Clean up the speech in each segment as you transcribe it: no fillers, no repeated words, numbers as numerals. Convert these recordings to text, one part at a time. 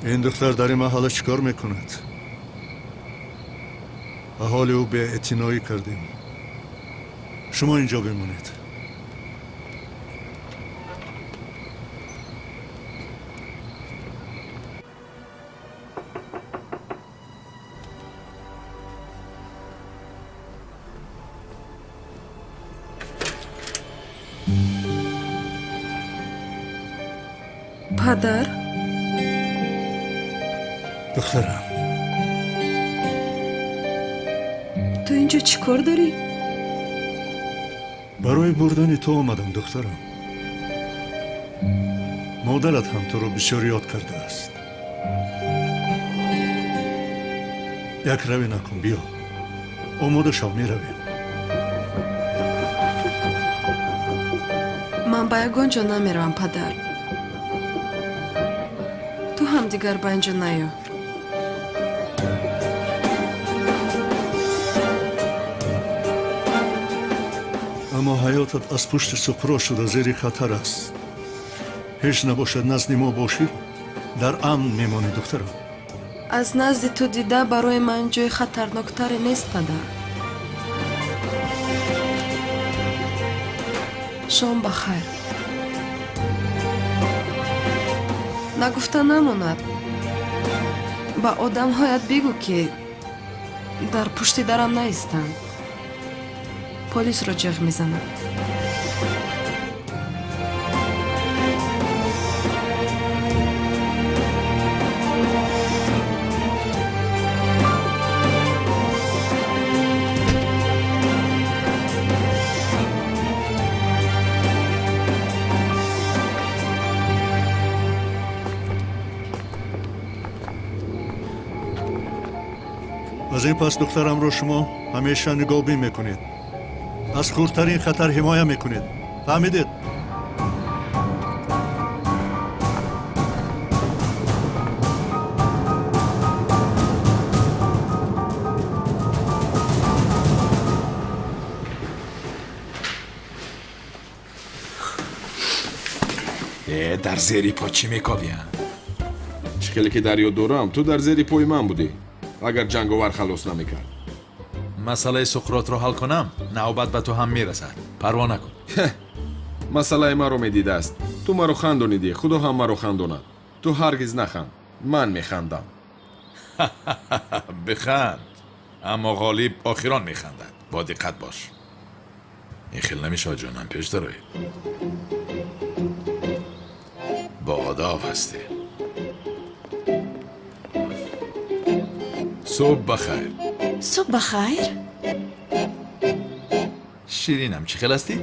Ин духтар дар ин маҳалла чӣ кор мекунад? Ба ҳоли ӯ беэътиноӣ кардем. Шумо инҷо бимонед. Падар? Духтарам. Ту инҷо чӣ кор дорӣ? Барои бурдани ту омадам, духтарам. Модарат ҳам туро бисёр ёд кардааст. Як равӣ накун, биё. Омода шав, меравем. Ман ба ягон ҷо намеравам, падар. Ту ҳам дигар ба ин ҷо наё. Аммо ҳаётат аз пушти суқро шуда зери хатар аст. Ҳеҷ набошад назди мо бошӣ, дар амн мемонӣ, духтарам. Аз назди ту дида барои ман ҷои хатарноктаре нест, падар. Шом ба хайр. Нагуфта намонад. Ба одамҳоят бигӯ, ки дар пушти дарам наистанд. Полисро ҷеғ мезанам. Аз ин пас духтарамро шумо ҳамеша нигоҳбин мекунед. Аз хурдтарин хатар ҳимоя мекунед. Фаҳмидед? Дар зери по чӣ мекобиям? Чӣ хеле ки дар ёд дорам, ту дар зери пои ман будӣ, агар ҷанговар халос намекард. Масъалаи Суқротро ҳал кунам, навбат ба ту ҳам мерасад. Парво накун. Масъалаи маро медидааст. Ту маро хандонидӣ, худо ҳам маро хандонад. Ту ҳаргиз наханд, ман механдам. Биханд, аммо ғолиб охирон механдад. Бо диққат бош. Ин хел намешавад, ҷонам, пеш дароед. Бо одоб ҳастӣ. Субҳ бахайр. Субҳ бахайр. Ширинам, чӣ хел ҳастӣ?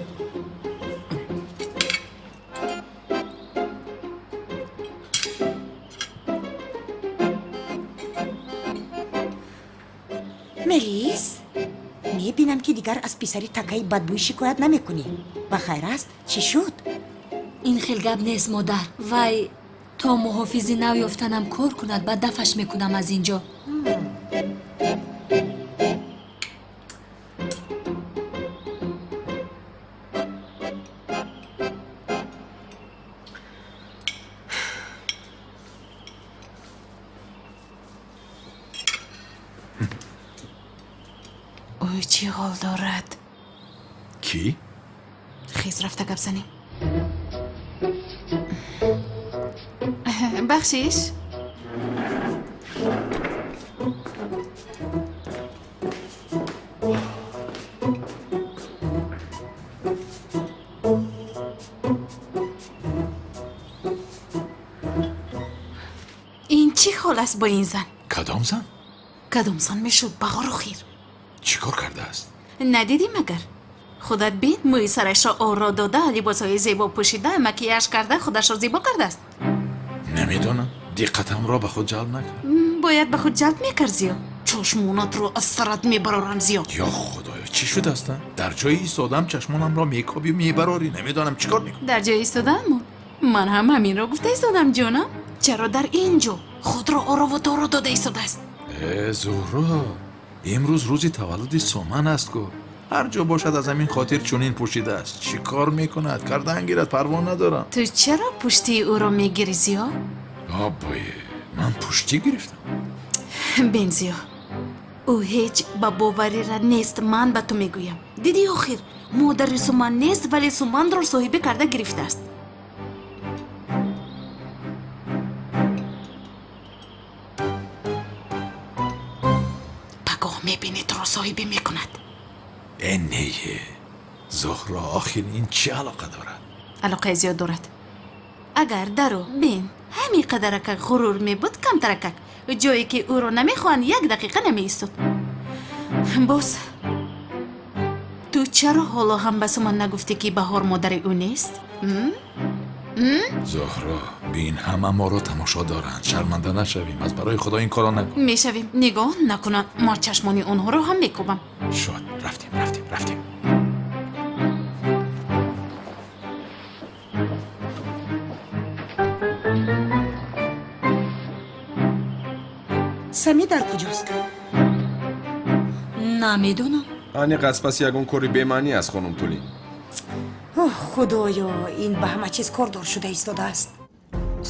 Мелис, мебинам, ки дигар аз писари такаи бадбӯй шикоят намекунӣ. Ба хайр аст? Чӣ шуд? Ин хел гап нест, модар. Вай то муҳофизи нав ёфтанам кор кунад, ба дафаш мекунам аз ин ҷо. Ӯ чӣ ҳол дорад? Кӣ? Хез, рафта гап занем. Бахшиш. Ин чӣ ҳол аст бо ин зан? Кадом зан? Кадом зан мешуд, бағору хир. Чӣ кор кардааст? Надидӣ магар? Худат бин, мӯи сарашро оро дода, либосҳои зебо пӯшида, макияж карда, худашро зебо кардааст. Намедонам, диққатамро ба худ ҷалб накард. Бояд ба худ ҷалб мекард, Зиё. Чашмонатро аз сарат мебарорам, Зиё. Ё худоё, чӣ шудааст? Дар ҷои истодам чашмонамро мекобӣ, мебарорӣ. Намедонам чӣ кор мекунӣ. Дар ҷои истодаам? Ман ҳам ҳаминро гуфта истодам, ҷонам. Чаро дар ин ҷо худро орову торо дода истодааст? Э, Зуҳро, имрӯз рӯзи таваллуди Соман аст ку. Ҳар ҷо бошад, аз ҳамин хотир чунин пӯшидааст. Чӣ кор мекунад? Кардан гирад, парво надорам. Ту чаро пушти ӯро мегирӣ, Зиё? Оббое, Ман пуштӣ гирифтам. Бензиё, ӯ ҳеҷ ба боварира нест, ман ба ту мегӯям. Дидӣ, охир модари Суман нест, вале Суманро соҳибӣ карда гирифтааст. Пагоҳ мебинӣ, туро соҳибӣ мекунад. Э, нее, Зуҳро, охир ин чӣ алоқа дорад? Алоқаи зиёд дорад. Агар даро бин, ҳамин қадаракак ғурур мебуд, камтаракак ҷое ки ӯро намехоҳанд, як дақиқа намеистод. Боз ту чаро ҳоло ҳам ба Суман нагуфтӣ, ки Баҳор модари ӯ нест? Зуҳро, бин, ҳама моро тамошо доранд, шарманда нашавем. Аз барои Худо ин корро накун. Мешавем. Нигоҳ накунанд, ма чашмони онҳоро ҳам мекӯбам. Шуд, рафтем, рафтем, рафтем. Сами дар куҷост? Намедонам. Аниқ аз паси ягон кори бемаънӣ аст, хонум Тулин. Оҳ, Худоё, ин ба ҳама чиз кордор шуда истодааст.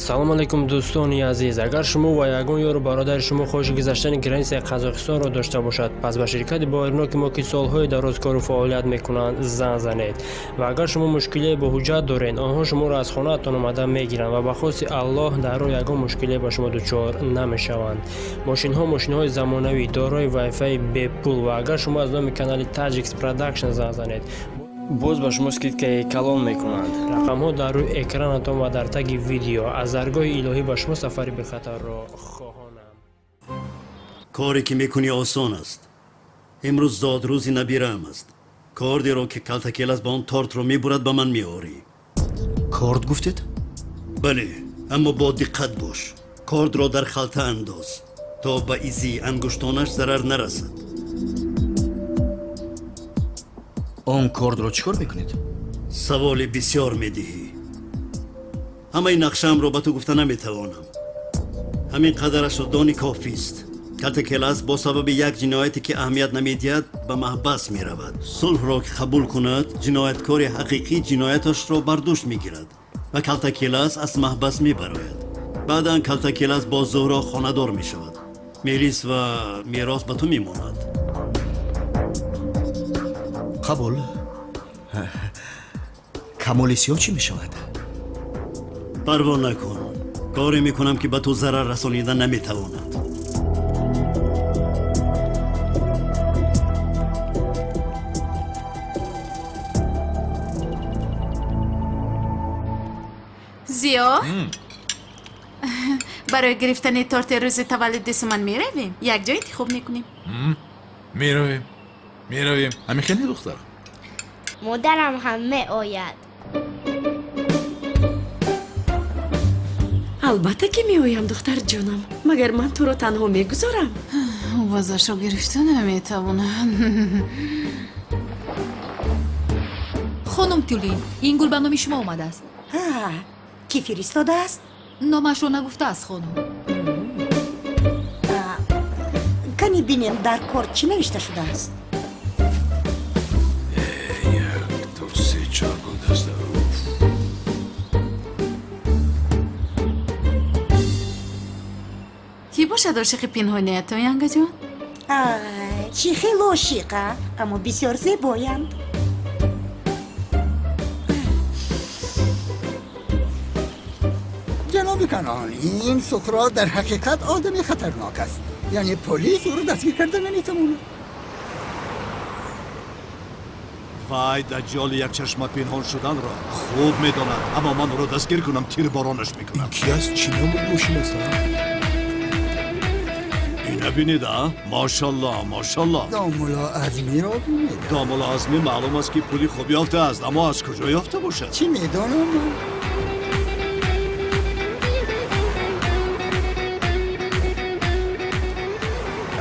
Салом алейкум, дӯстони азиз! Агар шумо ва ягон ёру бародари шумо хоҳиши гузаштани границаи Қазоқистонро дошта бошад, пас ба ширкати боварноки мо, ки солҳои дароз кору фаъолият мекунанд, занг занед. Ва агар шумо мушкилие бо ҳуҷҷат доред, онҳо шуморо аз хонаатон омада мегиранд ва ба хости Аллоҳ дар роҳ ягон мушкилие ба шумо дучор намешаванд. Мошинҳо мошинҳои замонавӣ, дорои вайфаи бепул. Ва агар шумо аз номи канали Таҷикс Продакшн занг занед, боз ба шумо скидкаи калон мекунанд. Рақамҳо дар рӯи экранатон ва дар таги видео. Аз даргоҳи илоҳӣ ба шумо сафари бехатарро хоҳонам. Коре ки мекунӣ, осон аст. Имрӯз зодрӯзи набираам аст. Кордеро, ки Калтакелас ба он тортро мебурад, ба ман меорӣ. Корд гуфтед? Бале, аммо бо диққат бош. Кордро дар халта андоз, то ба изи ангуштонаш зарар нарасад. Он кордро чӣ кор мекунед? Саволи бисёр медиҳӣ. Ҳамаи нақшаамро ба ту гуфта наметавонам. Ҳамин қадарашро дони, кофист. Калтакелас бо сабаби як ҷинояте, ки аҳамият намедиҳад, ба маҳбас меравад. Сулҳро ки қабул кунад, ҷинояткори ҳақиқӣ ҷинояташро бар дӯш мегирад ва Калтакелас аз маҳбас мебарояд. Баъдан Калтакелас бо Зуҳро хонадор мешавад. Мерис ва мерос ба ту мемонад. Қабул. Камоли сиёҳ чӣ мешавад? Парво накун, коре мекунам, ки ба ту зарар расонида наметавонад. Зиё, барои гирифтани торти рӯзи таваллуди Суман меравем, якҷо интихоб мекунем. Меравем, меравем. Ҳамин хеле, духтарам. Модарам ҳам меояд. Албатта ки меоям, духтарҷонам. Магар ман туро танҳо мегузорам? Овозашро гирифта наметавонад. Хонум Тюлин, ин гул ба номи шумо омадааст. Кӣ фиристодааст? Номашро нагуфтааст, хонум. Кани бинем, дар корт чӣ навишта шудааст. Як, ду, се, чор гулдаста. Уф. Кӣ бошад ошиқи пинҳониятон, янгаҷон? Ай, чӣ хел ошиқа, аммо бисёр зебоянд. Ҷаноби Канон, ин Суқрот дар ҳақиқат одами хатарнок аст, яъне полис ӯро дастгир карда наметавонад. Вай даҷҷоли якчашма пинҳон шуданро хуб медонад, аммо ман ӯро дастгир кунам, тирборонаш мекунам. Ки аст? Чӣ намуд мошин аст? Ина бинед, а, мошалло, мошалло! Домулло Азмиро бинед. Домулло Азмӣ маълум аст, ки пули хуб ёфтааст, аммо аз куҷо ёфта бошад? Чӣ медонам ман?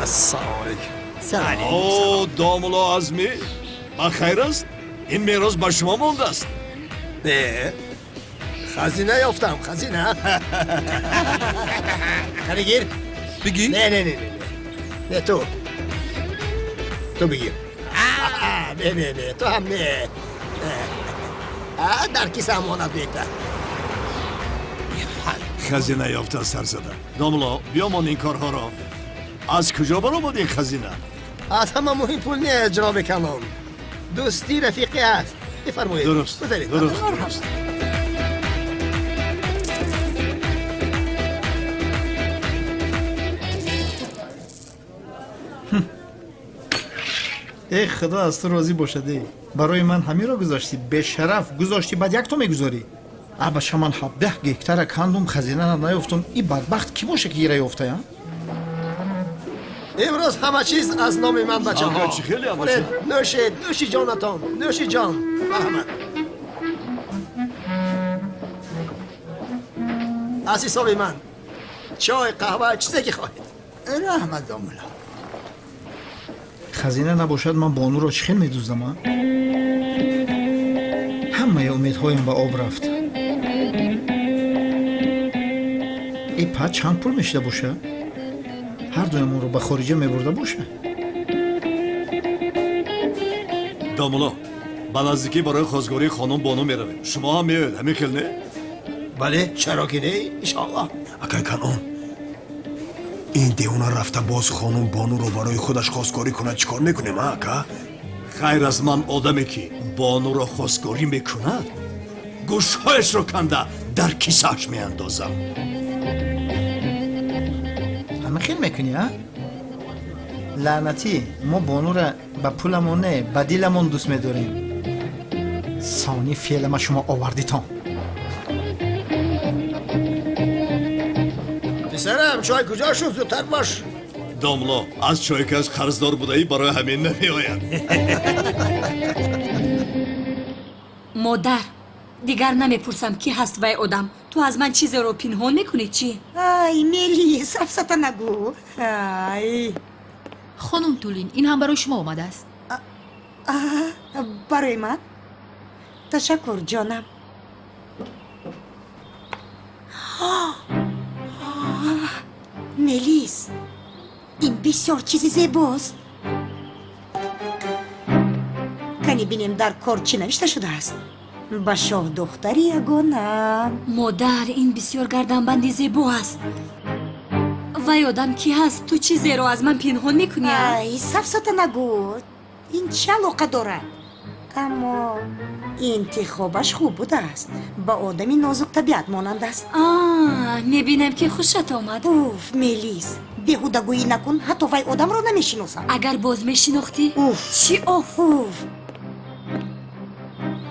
Ассалому алайкум. О, домулло Азмӣ, ба хайр аст? Ин мерос ба шумо мондааст? Не, хазина ёфтам, хазина. Қани, гир. Бигир. Не, не, не, не, не, ту, ту бигир. Не, не, не, ту ҳам не. Дар киса амонат беҳтар. Хазина ёфта сар зада. Домло, биёмон ин корҳоро. Аз куҷо баромад ин хазина? Аз ҳама муҳим пул нест, ҷаноби калон. Дӯстӣ, рафиқӣ аст. Бифармоед. Дуруст. Гузаред. Дуруст, дуруст. Эй худо, аз ту розӣ бошад. Эй, барои ман ҳаминро гузоштӣ, бешараф гузоштӣ, баъд якто мегузорӣ. Абаша, ман 17 гектара кандум, хазинара наёфтум. И бадбахт кӣ боша, ки ира ёфтая? Имрӯз ҳама чиз аз номи ман, бачаҳо. Ага, чӣ хеле ама Хӯред, нӯшед, нӯши ҷонатон, нӯши ҷон. Марҳамат. Аз ҳисоби ман. Чой, қаҳва, чизе ки хоҳед. Раҳмат, домулло. Хазина набошад, ман бонуро чӣ хел медуздам? А ҳамаи умедҳоям ба об рафт. И па чанд пул мешида боша? Ҳар дуямонро ба хориҷа мебурда боша. Домулло, ба наздикӣ барои хостгории хонум Бону меравем. Шумо ҳам меоед, ҳамин хел не? Бале, чаро ки не, иншоаллоҳ. Акай Канъон, ин девона рафта боз хонум Бонуро барои худаш хостгорӣ кунад, чӣ кор мекунем, а ака? Ғайр аз ман одаме ки Бонуро хостгорӣ мекунад, гӯшҳояшро канда дар кисааш меандозам. Ҳама хел мекунӣ, а? Лаънатӣ, мо бонура ба пуламон не, ба диламон дӯст медорем. Сони феълама шумо овардитон. Писарам, чой куҷо шуд? Зудтар бош. Домло, аз чойкаш қарздор будаӣ, барои ҳамин намеояд. Модар, дигар намепурсам, ки ҳаст вай одам. Ту аз ман чизеро пинҳон мекунӣ, чӣ? Ай, Мелис, сафсата нагӯ. Ай. Хонум Тулин, ин ҳам барои шумо омадааст. Барои ман? Ташаккур, ҷонам. Мелис, ин бисёр чизи зебост. Кани бинем, дар кор чӣ навишта шудааст. Ба шоҳдухтари ягонам. Модар, ин бисёр гарданбанди зебо аст. Вай одам кӣ ҳаст? Ту чизеро аз ман пинҳон мекунӣ, а? Ай, сафсата нагӯ. Ин чӣ алоқа дорад? Аммо интихобаш хуб будааст, ба одами нозуктабиат монанд аст. А, мебинам, ки хушат омад. Уф, Мелис, беҳудагӯӣ накун. Ҳатто вай одамро намешиносам. Агар боз мешинохтӣ? Уф. Чӣ оф? Уф.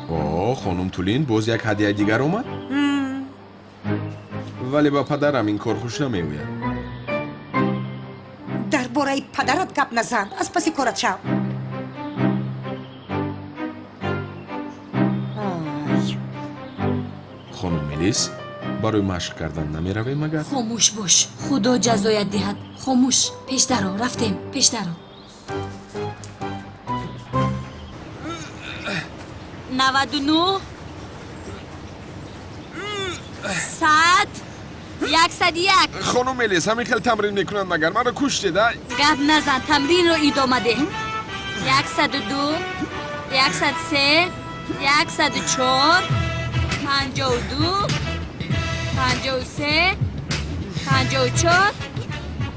О, хонум Тулин, боз як ҳадияи дигар омад. Вале ба падарам ин кор хуш намеояд. Дар бораи падарат гап назан, аз паси корат шав. Ай. Хонум Мелис, барои машқ кардан намеравем магар? Хомӯш бош, худо ҷазоят диҳад. Хомӯш, пешдаро рафтем, пешдаро. 99, 100, 101. Хонум Мелис, ҳамин хел тамрин мекунанд магар? Маро куштед, ай. Гап назан, тамринро идома деҳ. 102, 103, 104, 52, 53, 54,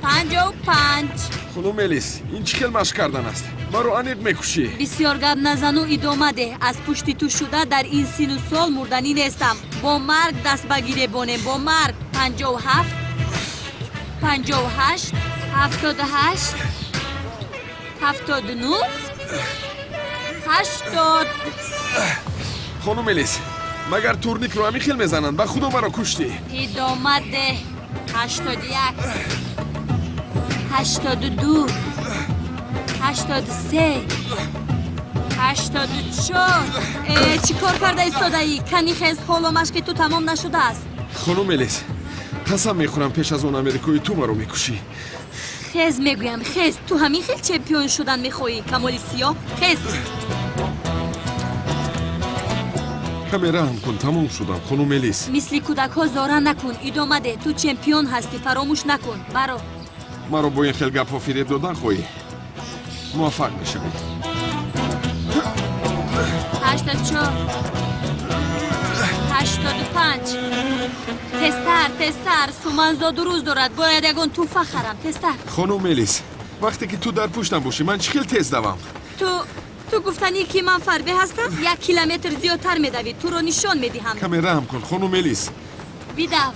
55. Хонум Мелис, ин чӣ хел машқ кардан аст? Маро аниқ мекушӣ. Бисёр гап назану идома деҳ. Аз пушти ту шуда дар ин сину сол мурданӣ нестам. Бо марг даст ба гиребонем, бо марг. 57, 58, 78, 79, 80. Хонум Мелис, магар турникро ҳамин хел мезананд? Ба худо, маро куштӣ. Идома деҳ. 81, 82, 83, 84. Э, чӣ кор карда истодаӣ? Кани хез, ҳоло машқи ту тамом нашудааст. Хонум Мелис, қасам мехӯрам, пеш аз он америкои ту маро мекушӣ. Хез мегӯям, хез. Ту ҳамин хел чемпион шудан мехоҳӣ, камоли сиёҳ? Хез. Каме раҳм кун, тамом шудам, хонум Мелис. Мисли кӯдакҳо зора накун, идома деҳ. Ту чемпион ҳастӣ, фаромӯш накун. Баро. Маро бо ин хел гапҳо фиреб додан хоҳӣ? Муваффақ мешавӣ. 84, 85. Тезтар, тезтар, Суман зоду рӯз дорад, бояд ягон тӯҳфа харам, тезтар. Хонум Мелис, вақте ки ту дар пуштам бошӣ, ман чӣ хел тез давам? Ту гуфтанӣ, ки ман фарбе ҳастам? 1 километр зиёдтар медавӣ, туро нишон медиҳам. Каме раҳм кун, хонум Мелис. Бидав.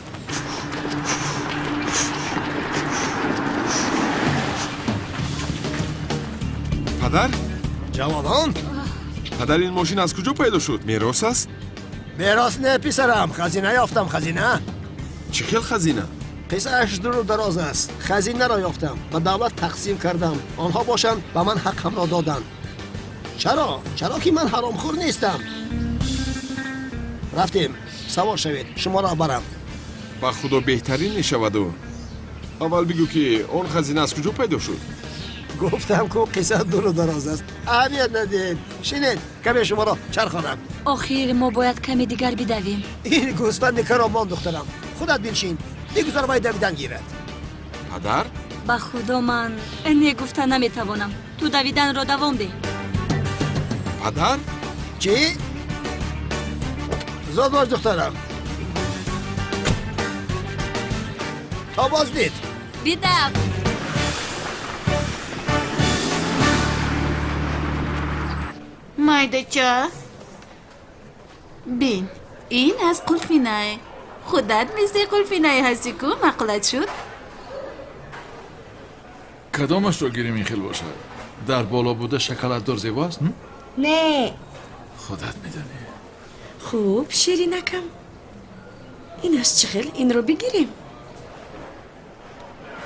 Падар. Ҷавонон. Падар, ин мошин аз куҷо пайдо шуд? Мерос аст? Мерос не, писарам, хазина ёфтам, хазина. Чӣ хел хазина? Қиссааш дуру дароз аст. Хазинаро ёфтам, ба давлат тақсим кардам, онҳо бошанд, ба ман ҳаққамро доданд. Чаро? Чаро ки ман ҳаромхӯр нестам. Рафтем, савор шавед, шуморо барам. Ба худо, беҳтарин мешаваду. Аввал бигӯ, ки он хазина аз куҷо пайдо шуд? Гуфтам ку, қисса дуру дароз аст, аҳамият надиҳед. Шинед, каме шуморо чархонам. Охир мо бояд каме дигар бидавем. Ин гӯсфанди каромон, духтарам, худат биншин, бигузор вай давидан гирад. Падар. Ба худо, ман не гуфта наметавонам. Ту давиданро давом деҳ. Падар. Чӣ? Зуд бош, духтарам, то боздид. Бидав. Майдача, бин, ин аз қулфинай. Худат мисли қулфинай ҳастӣ ку, маъқулат шуд? Кадомашро гирем? Ин хел бошад, дар боло буда шоколаддор зебо аст? Не. Худат медонӣ. Хуб, ширинакам, инаш чӣ хел? Инро бигирем?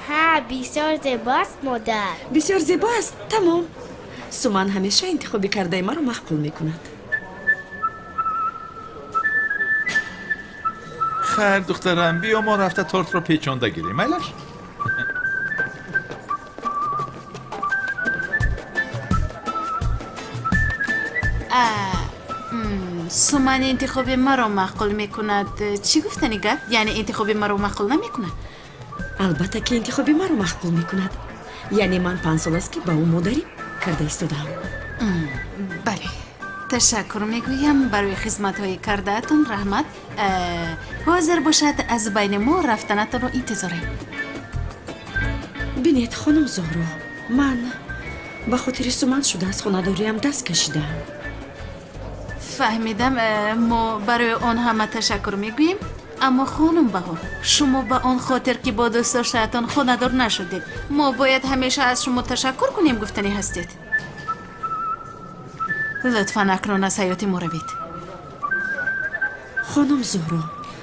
Ҳа, бисёр зебоаст, модар. Бисёр зебо аст. Тамом, Суман ҳамеша интихоби кардаи маро маъқул мекунад. Хайр, духтарам, биё, мо рафта тортро печонда гирем, майлаш? Суман интихоби маро маъқул мекунад. Чӣ гуфтани гап? Яъне интихоби маро маъқул намекунад? Албатта ки интихоби маро маъқул мекунад. Яъне ман 5 сол аст, ки ба ӯ модарӣ карда истодаам. Бале, ташаккур мегӯям барои хизматҳои кардаатон, раҳмат. Ҳозир бошад, аз байни мо рафтанатонро интизорем. Бинед, хонум Зуҳро, ман ба хотири Суман шуда аз хонадориам даст кашидаам. Фаҳмидам. Мо барои он ҳама ташаккур мегӯем, аммо, хонум Баҳор, шумо ба он хотир, ки бо дӯстдоштаатон хонадор нашудед, мо бояд ҳамеша аз шумо ташаккур кунем, гуфтанӣ ҳастед? Лутфан акнун аз ҳаёти мо равед. Хонум Зуҳро,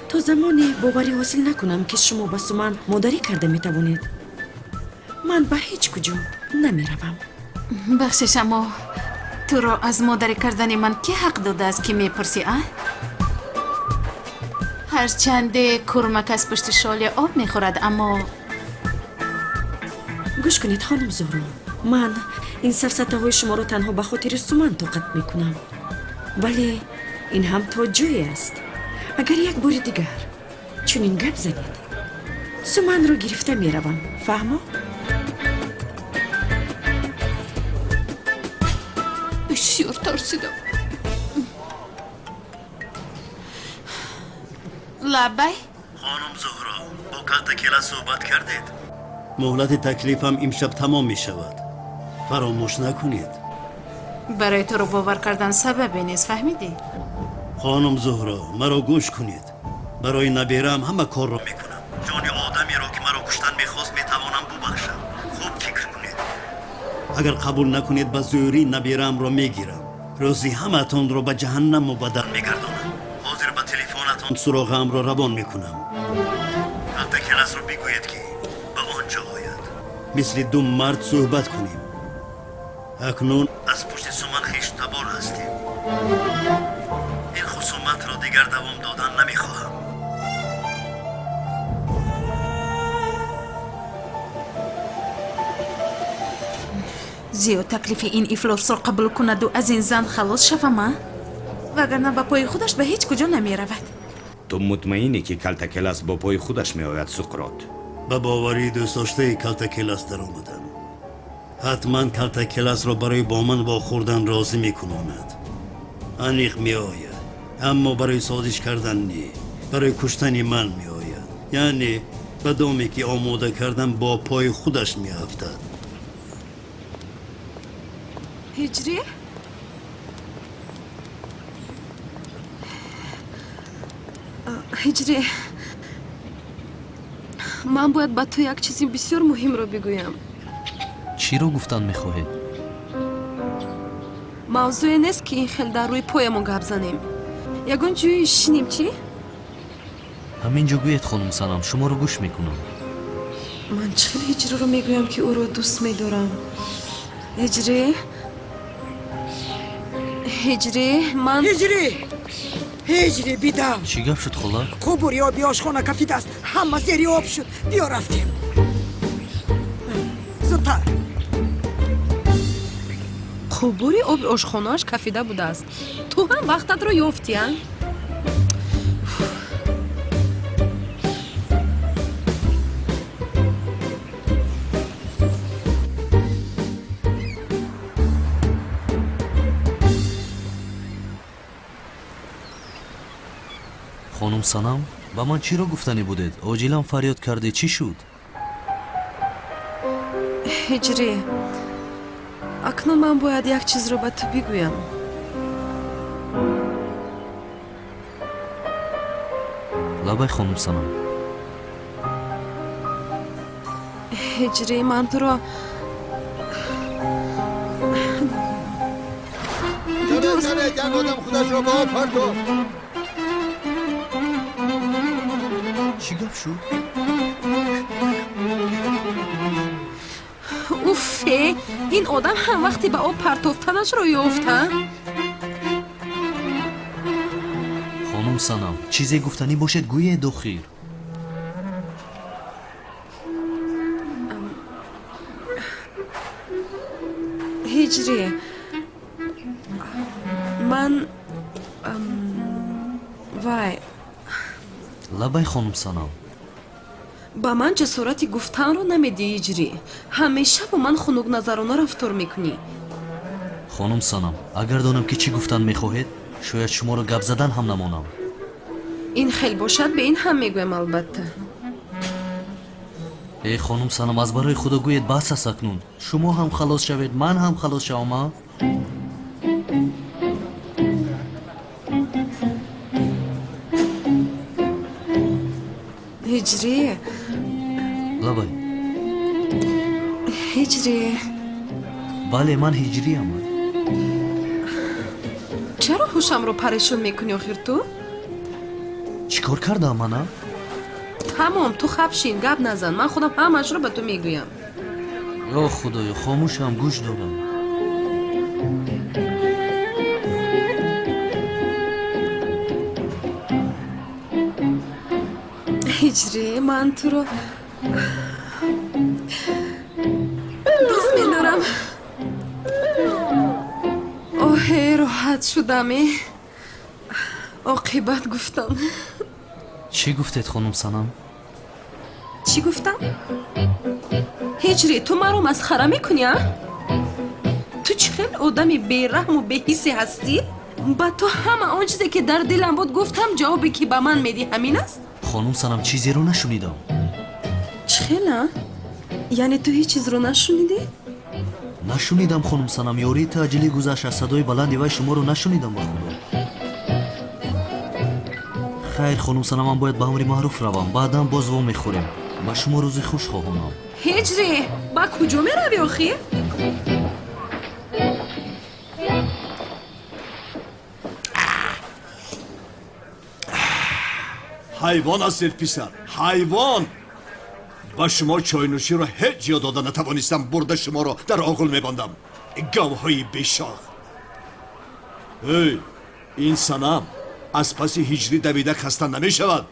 то замоне боварӣ ҳосил накунам, ки шумо ба Суман модарӣ карда метавонед, ман ба ҳеҷ куҷо намеравам. Бахшиш, аммо туро аз модарӣ кардани ман кӣ ҳақ додааст, ки мепурсӣ, а? Ҳарчанде курмак аз пушти шоли об мехӯрад, аммо Гӯш кунед, хонум Зуҳро, ман ин сафсатаҳои шуморо танҳо ба хотири Суман тоқат мекунам, вале ин ҳам то ҷое аст. Агар як бори дигар чунин гап занед, Суманро гирифта меравам, фаҳмо? Бисёр тарсидам. Лаббай. Хонум Зуҳро, бо Калтакела суҳбат кардед? Муҳлати таклифам имшаб тамом мешавад, фаромӯш накунед. Барои туро бовар кардан сабабе нест, фаҳмидӣ? Хонум Зуҳро, маро гӯш кунед. Барои набераам ҳама корро мекунам. Ҷони одамеро, ки маро куштан мехост, метавонам бубахшам. Хуб фикр кунед. Агар қабул накунед, ба зӯрӣ набераамро мегирам. Рӯзи ҳамаатонро ба ҷаҳаннам мубаддал мегардонам. Ҳозир ба телефонатон суроғаамро равон мекунам. Калтакеласро бигӯед, ки ба он ҷо ояд, мисли ду мард суҳбат кунем. Акнун аз пушти Суман хештабор ҳастем. Ин хусуматро дигар давом додан намехоҳам. Зиёд таклифи ин ифлосро қабул кунаду аз ин зан халос шавам, а? Вагарна ба пои худаш ба ҳеҷ куҷо намеравад. Ту мутмаинӣ, ки Калтакелас бо пои худаш меояд, Суқрот? Ба боварии дӯстдоштаи Калтакелас даромадам. Ҳатман Калтакеласро барои бо ман вохӯрдан розӣ мекунонад. Аниқ меояд. Аммо барои созиш кардан не, барои куштани ман меояд. Яъне ба доме ки омода кардам бо пои худаш меафтад. Ҳиҷрӣ? Ҳиҷрӣ, ман бояд ба ту як чизи бисёр муҳимро бигӯям. Чиро гуфтан мехоҳед? Мавзӯе нест, ки ин хел дар рӯи поямон гап занем. Ягон ҷӯи шинем, чӣ? Ҳамин ҷо гӯед, хонум Санам, шуморо гӯш мекунам. Ман чӣ хел Ҳиҷриро мегӯям, ки ӯро дӯст медорам? Ҳиҷрӣ, Ҳиҷрӣ, ман Ҳиҷрӣ, Ҳиҷрӣ, бидав! Чӣ гап шуд, хола? Қубури оби ошхона кафидааст, ҳама зери об шуд. Биё, рафтем зудтар. Қубури оби ошхонааш кафида будааст. Ту ҳам вақтатро ёфтӣ, а? Хонум Санам, ба ман чиро гуфтанӣ будед? Оҷилан фарёд кардед, чӣ шуд? Ҳиҷрӣ, акнун ман бояд як чизро ба ту бигӯям. Лабай, хонум Санам. Ҳиҷрӣ, ман туро як одам худашро ба об партофт. Чӣ гап шуд? Уффе, ин одам ҳам вақте ба об партофтанашро ёфт, а? Хонум Санам, чизе гуфтанӣ бошед, гӯед охир. Ҳиҷрӣ, ман вай. Лабай, хонум Санам. Ба ман ҷасорати гуфтанро намедиҳӣ, Ҳиҷрӣ. Ҳамеша бо ман хунукназарона рафтор мекунӣ. Хонум Санам, агар донам, ки чӣ гуфтан мехоҳед, шояд шуморо гап задан ҳам намонам. Ин хел бошад, бе ин ҳам мегӯям, албатта. Э, хонум Санам, аз барои Худо гӯед, бас аст акнун. Шумо ҳам халос шавед, ман ҳам халос шавам, а? Ҳиҷрӣ. Лабай. Ҳиҷрӣ. Бале, ман ҳиҷриям. Чаро ҳушамро парешон мекунӣ охир ту? Чӣ кор кардам мана? Тамом, ту хаб шин, гап назан, ман худам ҳамаашро ба ту мегӯям. Ё Худоё, хомӯшам, гӯш дорам. Ҳиҷрӣ, ман туро дӯст медорам. Оҳе, роҳат шудам. Э, оқибат гуфтам. Чӣ гуфтед, хонум Санам? Чӣ гуфтам? Ҳиҷрӣ, ту маро масхара мекунӣ, а? Ту чӣ хел одами бераҳму беҳисе ҳастӣ? Ба ту ҳама он чизе, ки дар дилам буд, гуфтам. Ҷавобе, ки ба ман медиҳ, ҳамин аст? Хонум Санам, чизеро нашунидам. Чӣ хела? Яъне ту ҳеҷ чизро нашунидӣ? Нашунидам, хонум Санам. Ёрии таъҷилӣ гузашт, аз садои баланди вай шуморо нашунидам, ба Худо. Хайр, хонум Санам, ман бояд ба амри маъруф равам. Баъдан боз вомехӯрем. Ба шумо рӯзи хуш хоҳонам. Ҳиҷрӣ, ба куҷо меравӣ охир? Ҳайвон ҳастед, писар, ҳайвон. Ба шумо чойнӯширо ҳеҷ ҷо дода натавонистам. Бурда шуморо дар оғил мебандам, говҳои бешох. Эй, ин Санам аз паси Ҳиҷрӣ давида хаста намешавад,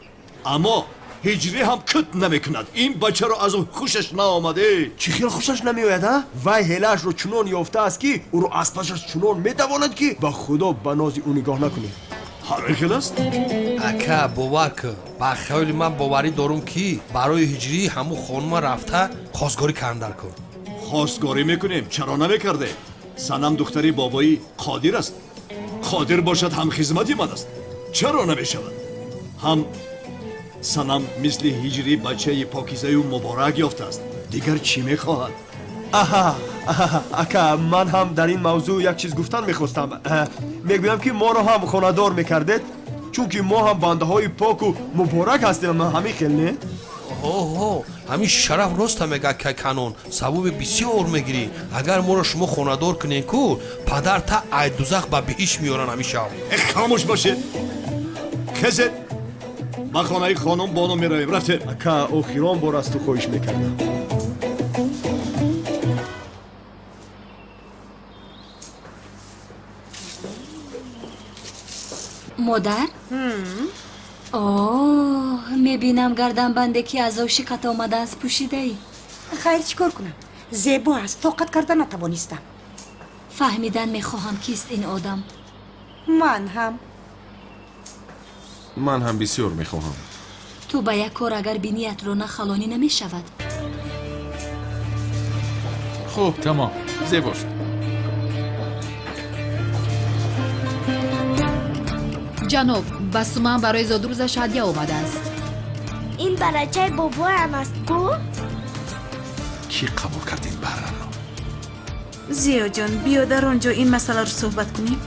аммо Ҳиҷрӣ ҳам кут намекунад. Ин бачаро аз ӯ хушаш наомаде. Чӣ хел хушаш намеояд, а? Вай ҳелаашро чунон ёфтааст, ки ӯро аз пасаш чунон метавонад, ки ба Худо, ба нози ӯ нигоҳ накунед. Ҳамин хел аст. Ака, бовар кун, ба хаёли ман боварӣ дорум, ки барои Ҳиҷрӣ ҳамун хонума рафта хостгорӣ кардан дар кор. Хостгорӣ мекунем, чаро намекардем? Санам духтари бобои Қодир аст. Қодир бошад, ҳамхизмати ман аст. Чаро намешавад? Ҳам Санам мисли ҳиҷрӣ бачаи покизаю муборак ёфтааст. Дигар чӣ мехоҳад? Аҳа, ака, ман ҳам дар ин мавзӯъ як чиз гуфтан мехостам. Мегӯям, ки моро ҳам хонадор мекардед, чунки мо ҳам бандаҳои поку муборак ҳастем. Ҳамин хел не? Ҳо, ҳамин Шараф роста мегӯяд, Канон, савоби бисёр мегирӣ. Агар моро шумо хонадор кунед ку, падар та ай дузах ба биҳишт меоранд ҳамин шаб. Хомӯш бошед, хезед, ба хонаи хонум Бону меравем. Рафтем. Ака, охирон бор аз ту хоҳиш мекардам. Модар, о, мебинам, гарданбанде ки аз ошиқат омадааст, пӯшидаӣ. Хайр, чӣ кор кунам? Зебо аст, тоқат карда натавонистам. Фаҳмидан мехоҳам, кист ин одам. Ман ҳам. Ман ҳам бисёр мехоҳам. Ту ба як кор агар биниятро нахалонӣ, намешавад. Хуб, тамом, зебо шуд. Ҷаноб, ба Суман барои зодрӯзаш ҳадя омадааст. Ин барачаи бобоям аст ку? Кӣ қабул кард ин барраро? Зиёҷон, биё, дар он ҷо ин масъаларо суҳбат кунем.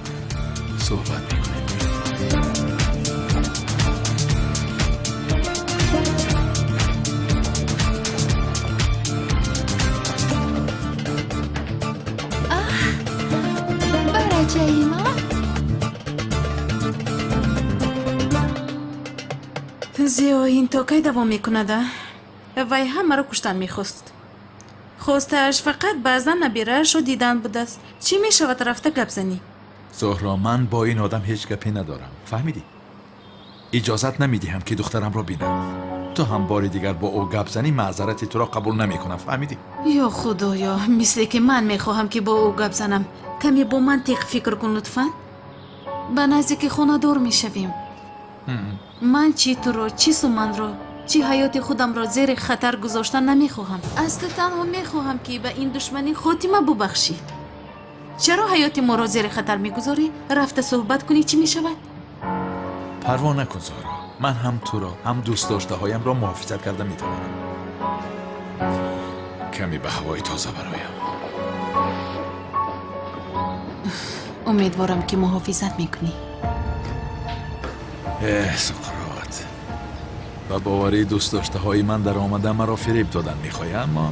Суҳбат мекунем. Барачаи ман. Зиё, ин то кай давом мекунад, а? Вай ҳамаро куштан мехост. Хостааш фақат баъзан набираашро дидан будааст. Чӣ мешавад, рафта гап занӣ? Зуҳро, ман бо ин одам ҳеҷ гапе надорам, фаҳмидӣ? Иҷозат намедиҳам, ки духтарамро бинам. Ту ҳам бори дигар бо ӯ гап занӣ, маъзарати туро қабул намекунам, фаҳмидӣ? Ё Худоё, мисле ки ман мехоҳам, ки бо ӯ гап занам. Каме бо мантиқ фикр кун, лутфан. Ба наздики хонадор мешавем. Ман чӣ туро, чӣ Суманро, чӣ ҳаёти худамро зери хатар гузоштан намехоҳам. Аз ту танҳо мехоҳам, ки ба ин душманӣ хотима бубахшӣ. Чаро ҳаёти моро зери хатар мегузорӣ? Рафта суҳбат кунӣ, чӣ мешавад? Парво накун, Зуҳро, ман ҳам туро, ҳам дӯстдоштаҳоямро муҳофизат карда метавонам. Каме ба ҳавои тоза бароям. Умедворам, ки муҳофизат мекунӣ. Эҳ, Суқрот, ба боварии дӯстдоштаҳои ман дар омада маро фиреб додан мехоҳӣ, аммо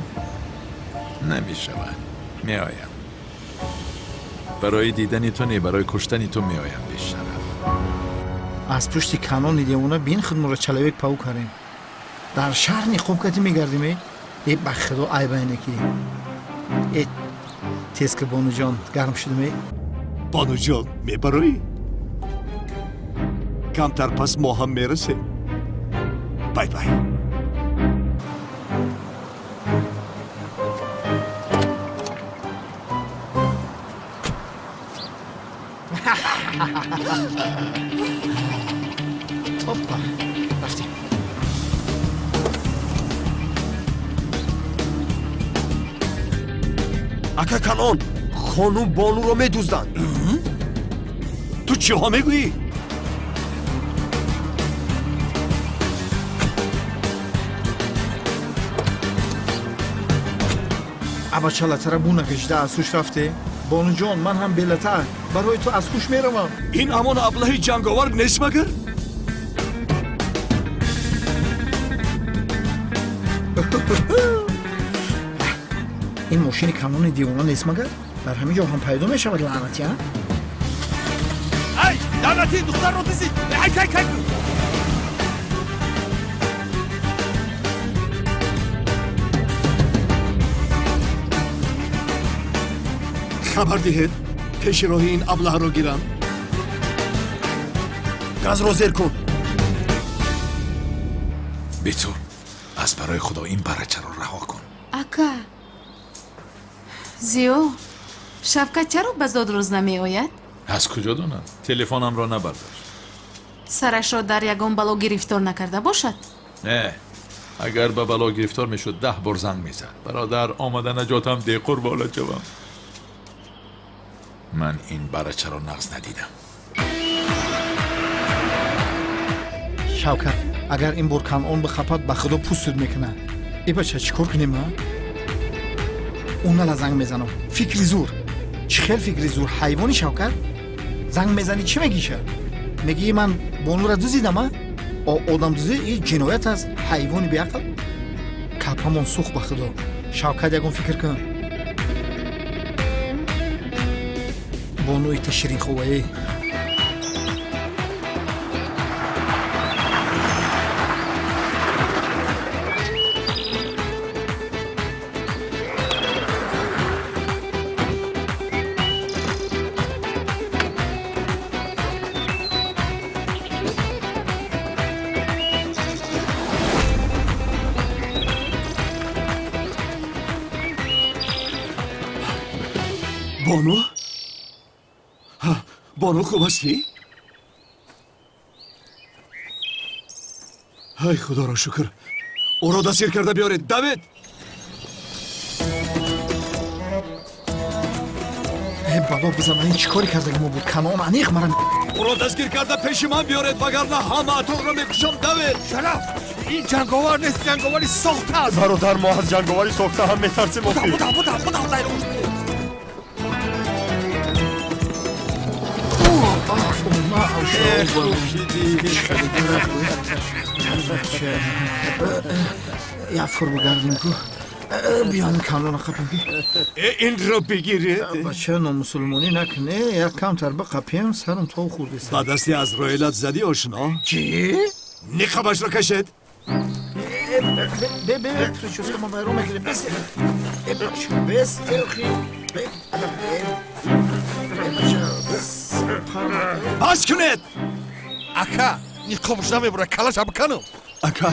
намешавад. Меоям барои дидани ту, не, барои куштани ту меоям, бешараф. Аз пушти Канони девона бин, худморо человек паук кардем, дар шаҳр ниқоб кардӣ мегардим. Э, ба худо, айбайне ки э тез ки, бонуҷон, гарм шудем э. Бонуҷон, мебароӣ? Камтар пас мо ҳам мерасем. Бай бай. Опа, рафтем. Ака Канон, хонум Бонуро медузданд. Ту чиҳо мегӯӣ? Абача, латара бу накашида аз ҳуш рафте. Бонуҷон, ман ҳам белата барои ту аз ҳуш меравам. Ин ҳамон аблаҳи ҷанговар нест магар? Ин мошини Канони девона нест магар? Дар ҳамин ҷо ҳам пайдо мешавад, лаънати, а? Ай, лаънатӣ, духтарро дизид! Ай, кай, кай! Хабар диҳед, пеши роҳи ин аблаҳро гирам. Газро зер кун. Битур, аз барои худо ин барачаро раҳо кун. Ака Зиё, Шавкат чаро ба зодрӯз намеояд? Аз куҷо донам? Телефонамро набардошт. Сарашро дар ягон бало гирифтор накарда бошад? Не, агар ба бало гирифтор мешуд, 10 бор занг мезад: бародар, омада наҷотам деҳ, қурбола шавам. Ман ин барачаро нағз надидам. Шавкат, агар ин бор Канъон бихапад, ба худо пустуд мекунад. Э бача, чӣ кор кунем, а? Унала занг мезанам. Фикри зур. Чӣ хел фикри зур? Ҳайвони Шавкат? Занг мезанӣ, чӣ мегиша? Мегии ман бонура дузидам, а? Одамдузӣ и ҷиноят аст, ҳайвони беақл. Капамон сӯхт, ба худо. Шавкат, ягон фикр кун. Бону ита ширинховае. Бону, бону, хуб ҳастӣ? Ай, худоро шукр! Ӯро дастгир карда биёред, давед! Э, бало бизан, ин чӣ коре кардаги мо буд? Канон аниқ мара. Ӯро дастгир карда пеши ман биёред, вагарна ҳамаатонро мекушам. Давед! Шараф, ин ҷанговар нест, ҷанговари сохта аст. Бародар, мо аз ҷанговари сохта ҳам метарсем. Охир. Буда, буда, буда. Як фур бигардем ку, биёни канона қапем. Инро бигиред. Бача, номусулмонӣ накуне, як камтар биқапем, сарам тов хӯрдеса. Ба дасти Азроилат задӣ, ошно? Чӣ? Ниқабашро кашед. Бе, бе, прическа ма вайрон мекунем. Бес, бес, бас кунед. Ака, ниқобаш намебура, калаша биканам. Ака,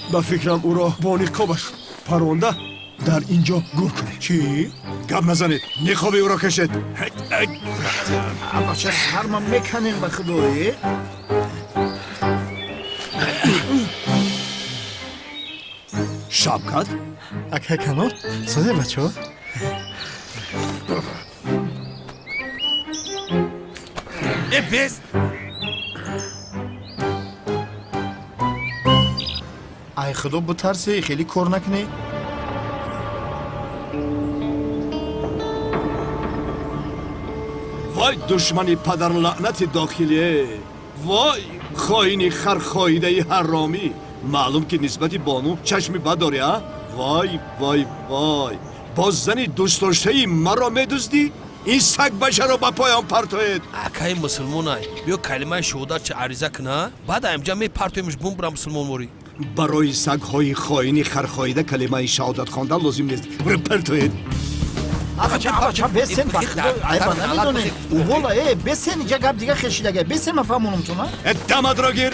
ба фикрам, ӯро бо ниқобаш паронда дар ин ҷо гур кунед. Чӣ? Гап назанед, ниқоби ӯро кашед. Бача, сарма меканем, ба худое. Шавкат. Ака Канон, созе, бачаҳо. Э, бес. Ай худо битарсе, хеле кор накунӣ. Вой, душмани падарлаънати дохилие! Вой, хоини хархоидаи ҳаромӣ! Маълум ки нисбати бону чашми бад дорӣ, а? Вой, вой, вой, боз зани дӯстдоштаи маро медуздӣ? Ин сагбачаро ба поён партоед! Акаи мусулмонай, биё калимаи шуҳодат чи ариза куна, баъд аимҷа мепартоемш, бумбура мусулмонворӣ. Барои сагҳои хоини хархоида калимаи шаҳодат хондан лозим нест. Буро, партоед! Абача, бесен, ба худо, айба намедонем. Увола, э, бесен, иҷа гап дига хешидага. Бесен, ма фаҳмонам ту, на. Дамадро гир!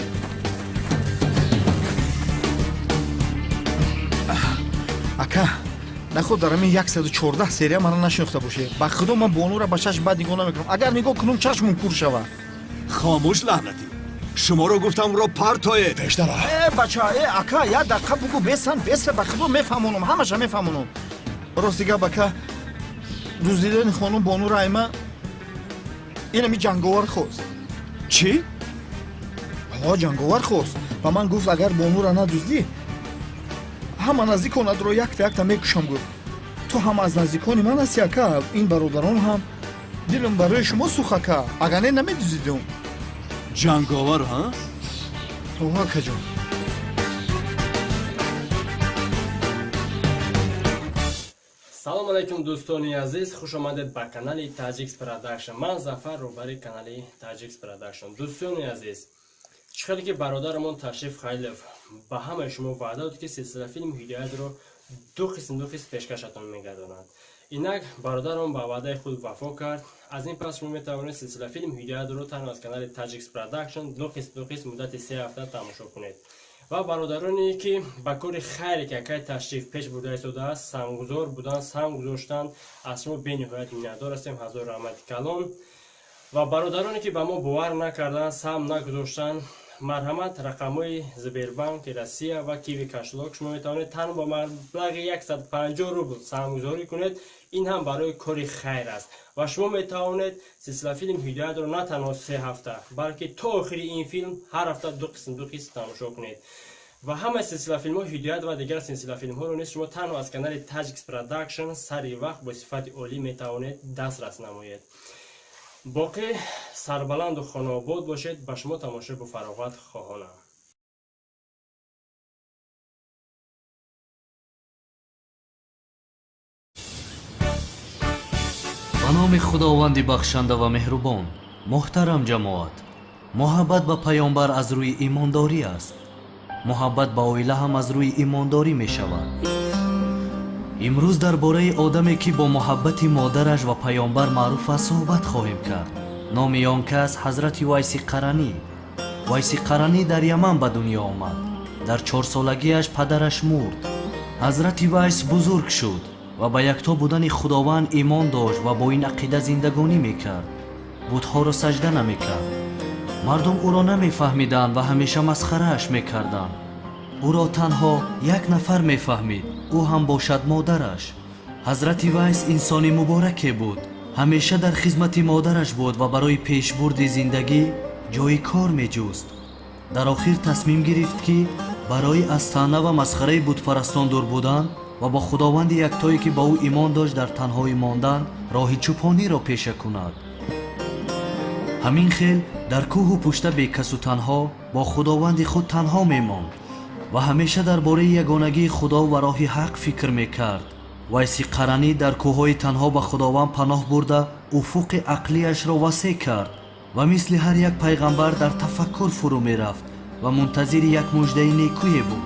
Ака, наход дар ҳамин 114 серия мана нашинохта боше. Ба худо, ман бонура ба чашм бад нигоҳ намекунам. Агар нигоҳ кунам, чашмум кур шава. Хомӯш, лаънатӣ! Шуморо гуфтам, ро партоед! Пештара. Э, бача, э, ака, як дақиқа бугӯ, бесан, беса, ба худо, мефаҳмонам, ҳамаша мефаҳмонам. Рости гап, ака, дуздидани хонум бонура айма инами ҷанговар хост. Чӣ? Ҳо, ҷанговар хост. Ба ман гуфт, агар бонура надуздӣ, ҳама наздиконатро якта якта мекушам, гуфт. Ту ҳам аз наздикони ман ҳасти, ака, ин бародарон ҳам. Дилам барои шумо сӯх, ака, агар не, намедуздидум. Ҷанговар, ҳа? О, акаҷон. Салом алайкум, дӯстони азиз, хушомадед ба канали Таҷикс Продакшн. Ман Зафар, роҳбари канали Таҷикс Продакшн. Дӯстони азиз, чӣ хеле ки бародарамон Ташриф Халилов ба ҳамаи шумо ваъда дод, ки силсила филм Ҳидоятро ду қисм, ду қисм пешкашатон мегардонад, инак бародарам ба ваъдаи худ вафо кард. Аз ин пас шумо метавонед силсила филм Ҳидоятро танҳо аз канали Таҷикс Продакшн ду қисм, ду қисм муддати 3 ҳафта тамошо кунед. Ва бародароне ки ба кори хайре, ки акай Ташриф пеш бурда истодааст, саҳмгузор буданд, саҳм гузоштанд, аз шумо бениҳоят миннатдор ҳастем, ҳазор раҳмати калон. Ва бародароне ки ба мо бовар накарданд, саҳм нагузоштанд, Марҳамат, рақамҳои Сбербанки Россия ва Киви кошелёк. Шумо метавонед танҳо бо маблағи 150 рубл саҳмгузорӣ кунед. Ин ҳам барои кори хайр аст ва шумо метавонед силсилафилм Ҳидоятро на танҳо 3 ҳафта, балки то охири ин филм ҳар ҳафта ду қисм, ду қисм тамошо кунед ва ҳамаи силсилафилмҳо Ҳидоят ва дигар силсилафилмҳоро низ шумо танҳо аз канали Таҷикс Продакшн сари вақт бо сифати олӣ метавонед дастрас намоед. Боқӣ сарбаланду хонаобод бошед. Ба шумо тамошои бофароғат хоҳонам. Ба номи Худованди бахшанда ва меҳрубон. Муҳтарам ҷамоат, муҳаббат ба паёмбар аз рӯи имондорӣ аст. Муҳаббат ба оила ҳам аз рӯи имондорӣ мешавад. Имрӯз дар бораи одаме, ки бо муҳаббати модараш ва паёмбар маъруф аст, суҳбат хоҳем кард. Номи он кас ҳазрати Вайси Қаранӣ. Вайси Қаранӣ дар Яман ба дунё омад. Дар 4-солагиаш падараш мурд. Ҳазрати Вайс бузург шуд ва ба якто будани Худованд имон дошт ва бо ин ақида зиндагонӣ мекард. Бутҳоро саҷда намекард. Мардум ӯро намефаҳмиданд ва ҳамеша масхарааш мекарданд. Ӯро танҳо як нафар мефаҳмид, ӯ ҳам бошад модараш. Ҳазрати Вайс инсони мубораке буд. Ҳамеша дар хизмати модараш буд ва барои пешбурди зиндагӣ ҷои кор меҷуст. Дар охир тасмим гирифт, ки барои аз таъна ва масхараи бутпарастон дур будан ва бо Худованди яктое, ки ба ӯ имон дошт, дар танҳоӣ мондан, роҳи чӯпониро пеша кунад. Ҳамин хел дар кӯҳу пушта бекасу танҳо бо Худованди худ танҳо мемонд ва ҳамеша дар бораи ягонагии Худо ва роҳи ҳақ фикр мекард. Вайси Қаранӣ дар кӯҳҳои танҳо ба Худованд паноҳ бурда, уфуқи ақлияшро васеъ кард ва мисли ҳар як пайғамбар дар тафаккур фурӯ мерафт ва мунтазири як муждаи некӯе буд.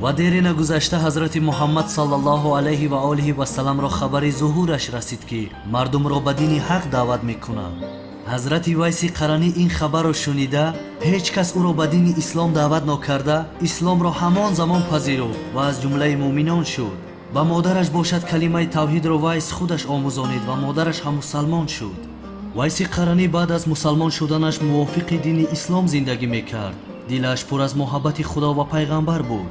Ва дере нагузашта ҳазрати Муҳаммад саллаллоҳу алайҳи ва олиҳи васалламро хабари зуҳураш расид, ки мардумро ба дини ҳақ даъват мекунад. Ҳазрати Вайси Қаранӣ ин хабарро шунида, ҳеҷ кас ӯро ба дини ислом даъват нокарда, исломро ҳамон замон пазируфт ва аз ҷумлаи муъминон шуд. Ба модараш бошад калимаи тавҳидро Вайс худаш омӯзонид ва модараш ҳам мусалмон шуд. Вайси Қаранӣ баъд аз мусалмон шуданаш мувофиқи дини ислом зиндагӣ мекард. Дилаш пур аз муҳаббати Худо ва пайғамбар буд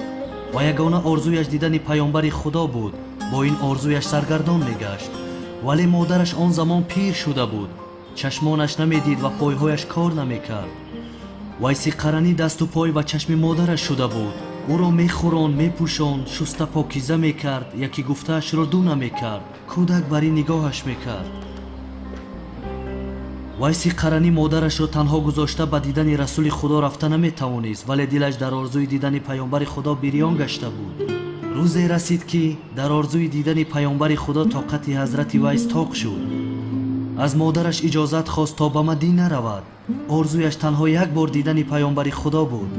ва ягона орзуяш дидани паёмбари Худо буд. Бо ин орзуяш саргардон мегашт. Вале модараш он замон пир шуда буд, чашмонаш намедид ва пойҳояш кор намекард. Вайси Қаранӣ дасту пой ва чашми модараш шуда буд. Ӯро мехӯронд, мепӯшонд, шуста покиза мекард, яке гуфтаашро ду намекард. Кӯдак бар ин нигоҳаш мекард. Вайси Қаранӣ модарашро танҳо гузошта ба дидани расули Худо рафта наметавонист, вале дилаш дар орзуи дидани паёмбари Худо бирён гашта буд. Рӯзе расид, ки дар орзуи дидани паёмбари Худо тоқати ҳазрати Вайс тоқ шуд. Аз модараш иҷозат хост, то ба Мадина равад. Орзуяш танҳо як бор дидани паёмбари Худо буд.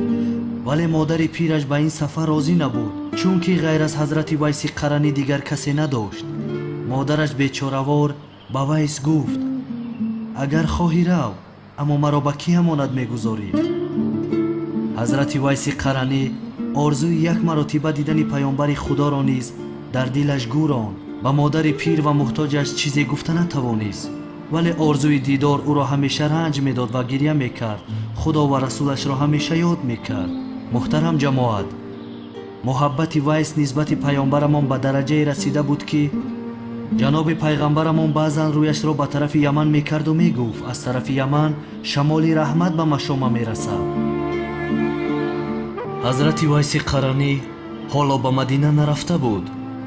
Вале модари пираш ба ин сафар розӣ набуд, чунки ғайр аз ҳазрати Вайси Қаранӣ дигар касе надошт. Модараш бечоравор ба Вайс гуфт: «Агар хоҳӣ, рав, аммо маро ба кӣ амонат мегузорӣ?» Ҳазрати Вайси Қаранӣ орзуи як маротиба дидани паёмбари Худоро низ дар дилаш гӯронд. Ба модари пир ва муҳтоҷаш чизе гуфта натавонист, вале орзуи дидор ӯро ҳамеша ранҷ медод ва гирья мекард, Худо ва расулашро ҳамеша ёд мекард. Муҳтарам ҷамоат, муҳаббати Вайс нисбати паёмбарамон ба дараҷае расида буд, ки ҷаноби пайғамбарамон баъзан рӯяшро ба тарафи Яман мекарду мегуфт: «Аз тарафи Яман шамоли раҳмат ба машома мерасад». Ҳазрати Вайси Қаранӣ ҳоло ба Мадина нарафта буд,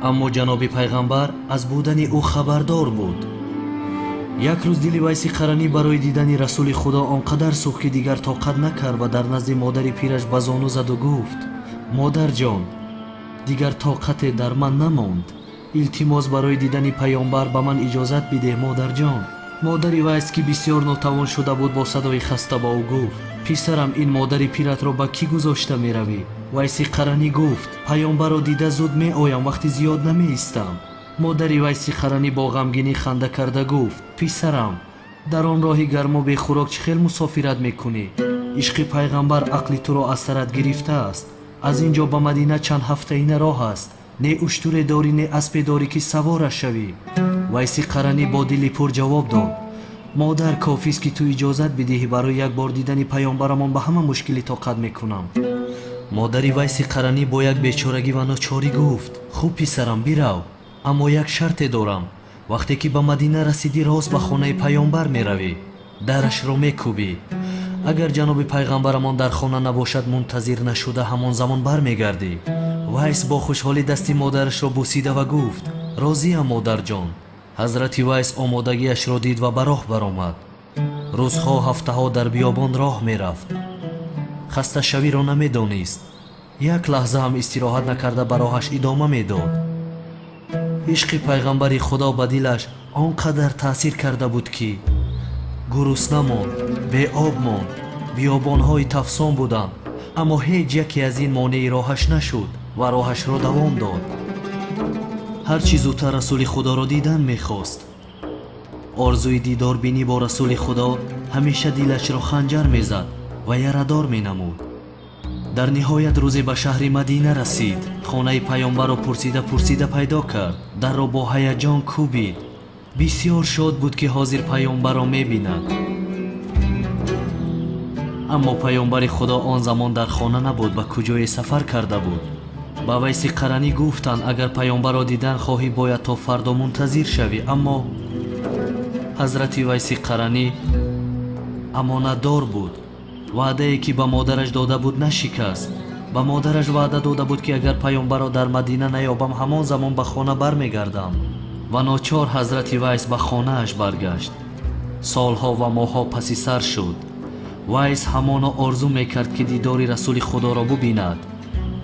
аммо ҷаноби пайғамбар аз будани ӯ хабардор буд. Як рӯз дили Вайси Қаранӣ барои дидани расули Худо он қадар сӯхт, ки дигар тоқат накард ва дар назди модари пираш ба зону заду гуфт: «Модарҷон, дигар тоқате дар ман намонд. Илтимос, барои дидани паёмбар ба ман иҷозат бидеҳ, модарҷон». Модари Вайс, ки бисёр нотавон шуда буд, бо садои хаста ба ӯ гуфт: «Писарам, ин модари пиратро ба кӣ гузошта меравӣ?» Вайси Қаранӣ гуфт: «Паёмбарро дида зуд меоям, вақти зиёд намеистам». Модари Вайси Қаранӣ бо ғамгинӣ ханда карда гуфт: «Писарам, дар он роҳи гарму бехӯрок чӣ хел мусофират мекунӣ? Ишқи пайғамбар ақли туро аз сарат гирифтааст. Аз ин ҷо ба Мадина чанд ҳафтаина роҳ аст. Не уштуре дорӣ, не аспе дорӣ, ки савораш шавӣ». Вайси Қаранӣ бо дили пур ҷавоб дод: Модар, кофист ки ту иҷозат бидиҳӣ, барои як бор дидани паёмбарамон ба ҳама мушкилӣ тоқат мекунам. Модари Вайси Қаранӣ бо як бечорагӣ ва ночорӣ гуфт: хуб, писарам, бирав, аммо як шарте дорам. Вақте ки ба Мадина расидӣ, рост ба хонаи паёмбар меравӣ, дарашро мекӯбӣ. Агар ҷаноби пайғамбарамон дар хона набошад, мунтазир нашуда ҳамон замон бармегардӣ. Вайс бо хушҳолӣ дасти модарашро бусида ва гуфт: розиям, модарҷон. Ҳазрати Вайс омодагиашро дид ва ба роҳ баромад. Рӯзҳо, ҳафтаҳо дар биёбон роҳ мерафт, хасташавиро намедонист, як лаҳза ҳам истироҳат накарда ба роҳаш идома медод. Ишқи пайғамбари Худо ба дилаш он қадар таъсир карда буд, ки гурусна монд, беоб монд, биёбонҳои тафсон буданд, аммо ҳеҷ яке аз ин монеи роҳаш нашуд ва роҳашро давом дод. Ҳар чӣ зудтар Расули Худоро дидан мехост. Орзуи дидорбинӣ бо Расули Худо ҳамеша дилашро ханҷар мезад ва ярадор менамуд. Дар ниҳоят рӯзе ба шаҳри Мадина расид. Хонаи паёмбарро пурсида пурсида пайдо кард, дарро бо ҳаяҷон кӯбид. Бисьёр шод буд, ки ҳозир паёмбарро мебинад. Аммо паёмбари Худо он замон дар хона набуд, ба куҷое сафар карда буд. Ба Вайси Қаранӣ гуфтанд: агар паёмбарро дидан хоҳӣ, бояд то фардо мунтазир шавӣ. Аммо ҳазрати Вайси Қаранӣ амонатдор буд. Ваъдае ки ба модараш дода буд, нашикаст. Ба модараш ваъда дода буд, ки агар паёмбарро дар Мадина наёбам, ҳамон замон ба хона бармегардам. Ва ночор ҳазрати Вайс ба хонааш баргашт. Солҳо ва моҳҳо паси сар шуд. Вайс ҳамоно орзу мекард, ки дидори Расули Худоро бубинад.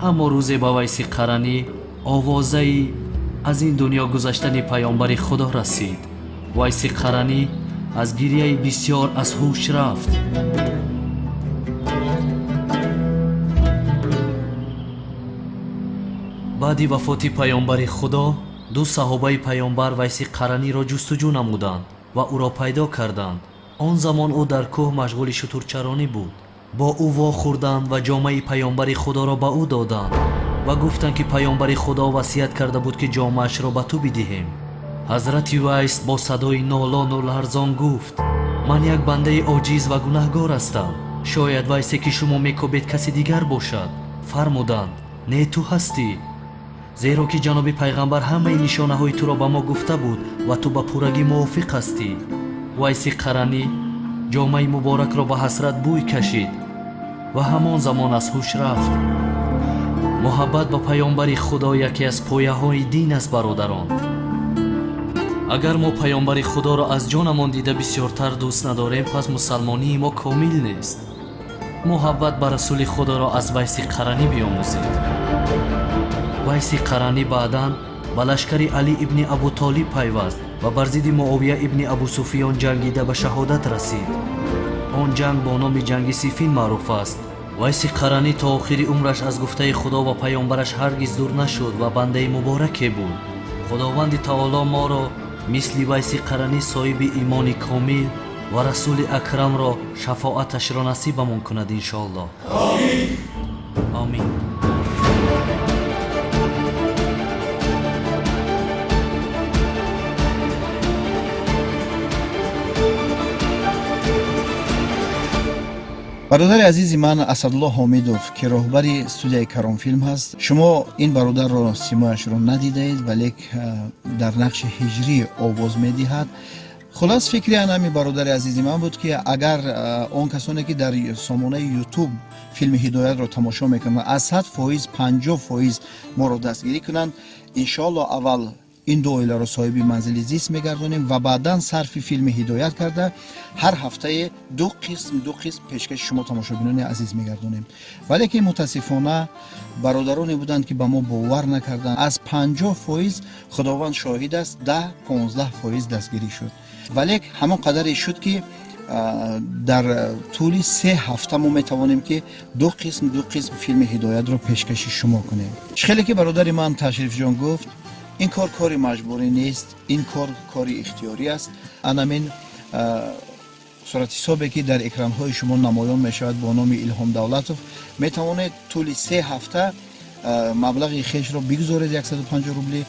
Аммо рӯзе ба Вайси Қаранӣ овозаи аз ин дунё гузаштани паёмбари Худо расид. Вайси Қаранӣ аз гирьяи бисьёр аз ҳуш рафт. Баъди вафоти паёмбари Худо ду саҳобаи паёмбар Вайси Қараниро ҷустуҷӯ намуданд ва ӯро пайдо карданд. Он замон ӯ дар кӯҳ машғули шутурчаронӣ буд. Бо ӯ вохӯрданд ва ҷомаи паёмбари Худоро ба ӯ доданд ва гуфтанд, ки паёмбари Худо васият карда буд, ки ҷомаашро ба ту бидиҳем. Ҳазрати Вайс бо садои нолону ларзон гуфт: ман як бандаи оҷиз ва гунаҳгор ҳастам. Шояд Вайсе, ки шумо мекобед, каси дигар бошад. Фармуданд: не, ту ҳастӣ, зеро ки ҷаноби пайғамбар ҳамаи нишонаҳои туро ба мо гуфта буд ва ту ба пуррагӣ мувофиқ ҳастӣ. Вайси Қаранӣ ҷомаи муборакро ба ҳасрат бӯй кашид ва ҳамон замон аз ҳуш рафт. Муҳаббат ба паёмбари Худо яке аз пояҳои дин аст, бародарон. Агар мо паёмбари Худоро аз ҷонамон дида бисёртар дӯст надорем, пас мусалмонии мо комил нест. Муҳаббат ба Расули Худоро аз Вайси Қаранӣ биомӯзед. Вайси Қаранӣ баъдан ба лашкари Алӣ ибни Абутолиб пайваст ва бар зидди Муовия ибни Абусуфиён ҷангида ба шаҳодат расид. Он ҷанг бо номи ҷанги Сифин маъруф аст. Вайси Қаранӣ то охири умраш аз гуфтаи Худо ва паёмбараш ҳаргиз дур нашуд ва бандаи мубораке буд. Худованди Таоло моро мисли Вайси Қаранӣ соҳиби имони комил ва Расули Акрамро шафоаташро насибамон кунад, иншоаллоҳ. Омин. Бародари азизи ман Асадулло Ҳомидов, ки роҳбари студияи Каромфилм ҳаст, шумо ин бародарро симояшро надидаед, валек дар нақши ҳиҷрӣ овоз медиҳад. Хулас, фикри анами бародари азизи ман буд, ки агар он касоне, ки дар сомонаи Ютуб филми Ҳидоятро тамошо мекунанд, аз 100%, 50% моро дастгирӣ кунанд, иншоалло аввал ин ду оиларо соҳиби манзили зист мегардонем ва баъдан сарфи филми Ҳидоят карда, ҳар ҳафтае ду қисм, ду қисм пешкаши шумо тамошобинони азиз мегардонем. Вале ки мутаассифона бародароне буданд, ки ба мо бовар накарданд. Аз 50%, Худованд шоҳид аст, 10-15% дастгирӣ шуд, вале ҳамон қадаре шуд, ки дар тӯли 3 ҳафта мо метавонем, ки ду қисм, ду қисм филми Ҳидоятро пешкаши шумо кунем. Чӣ хеле ки бародари ман Ташрифҷон гуфт, ин кор кори маҷбурӣ нест, ин кор кори ихтиёрӣ аст. Анамин суратҳисобе, ки дар экранҳои шумо намоён мешавад бо номи Илҳом Давлатов, метавонед тӯли 3 ҳафта маблағи хешро бигузоред, 150 рубли.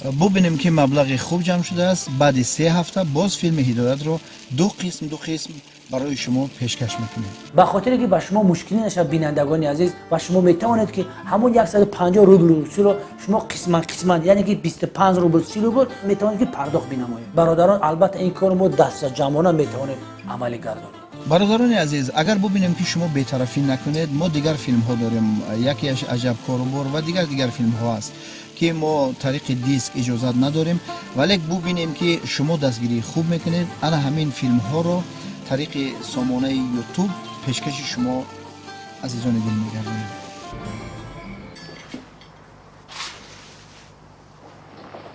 Бубинем, ки маблағи хуб ҷамъ шудааст. Баъди 3 ҳафта боз филми Ҳидоятро ду қисм, ду қисм барои шумо пешкаш мекунем. Ба хотире ки ба шумо мушкилӣ нашавад, бинандагони азиз, ва шумо метавонед, ки ҳамон 150 рубл русиро шумо қисман қисман, яъне ки 25 рубл, 30 рубл метавонед, ки пардохт бинамоед. Бародарон, албатта, ин корро мо дастаҷамъона метавонем амалӣ гардонем. Бародарони азиз, агар бубинем, ки шумо бетарафӣ накунед, мо дигар филмҳо дорем, якеаш Аҷаб корубор ва дигар дигар филмҳо аст, ки мо тариқи диск иҷозат надорем, вале бубинем, ки шумо дастгирии хуб мекунед, ана ҳамин филмҳоро тариқи сомонаи Ютуб пешкаши шумо азизони дил мегардонем.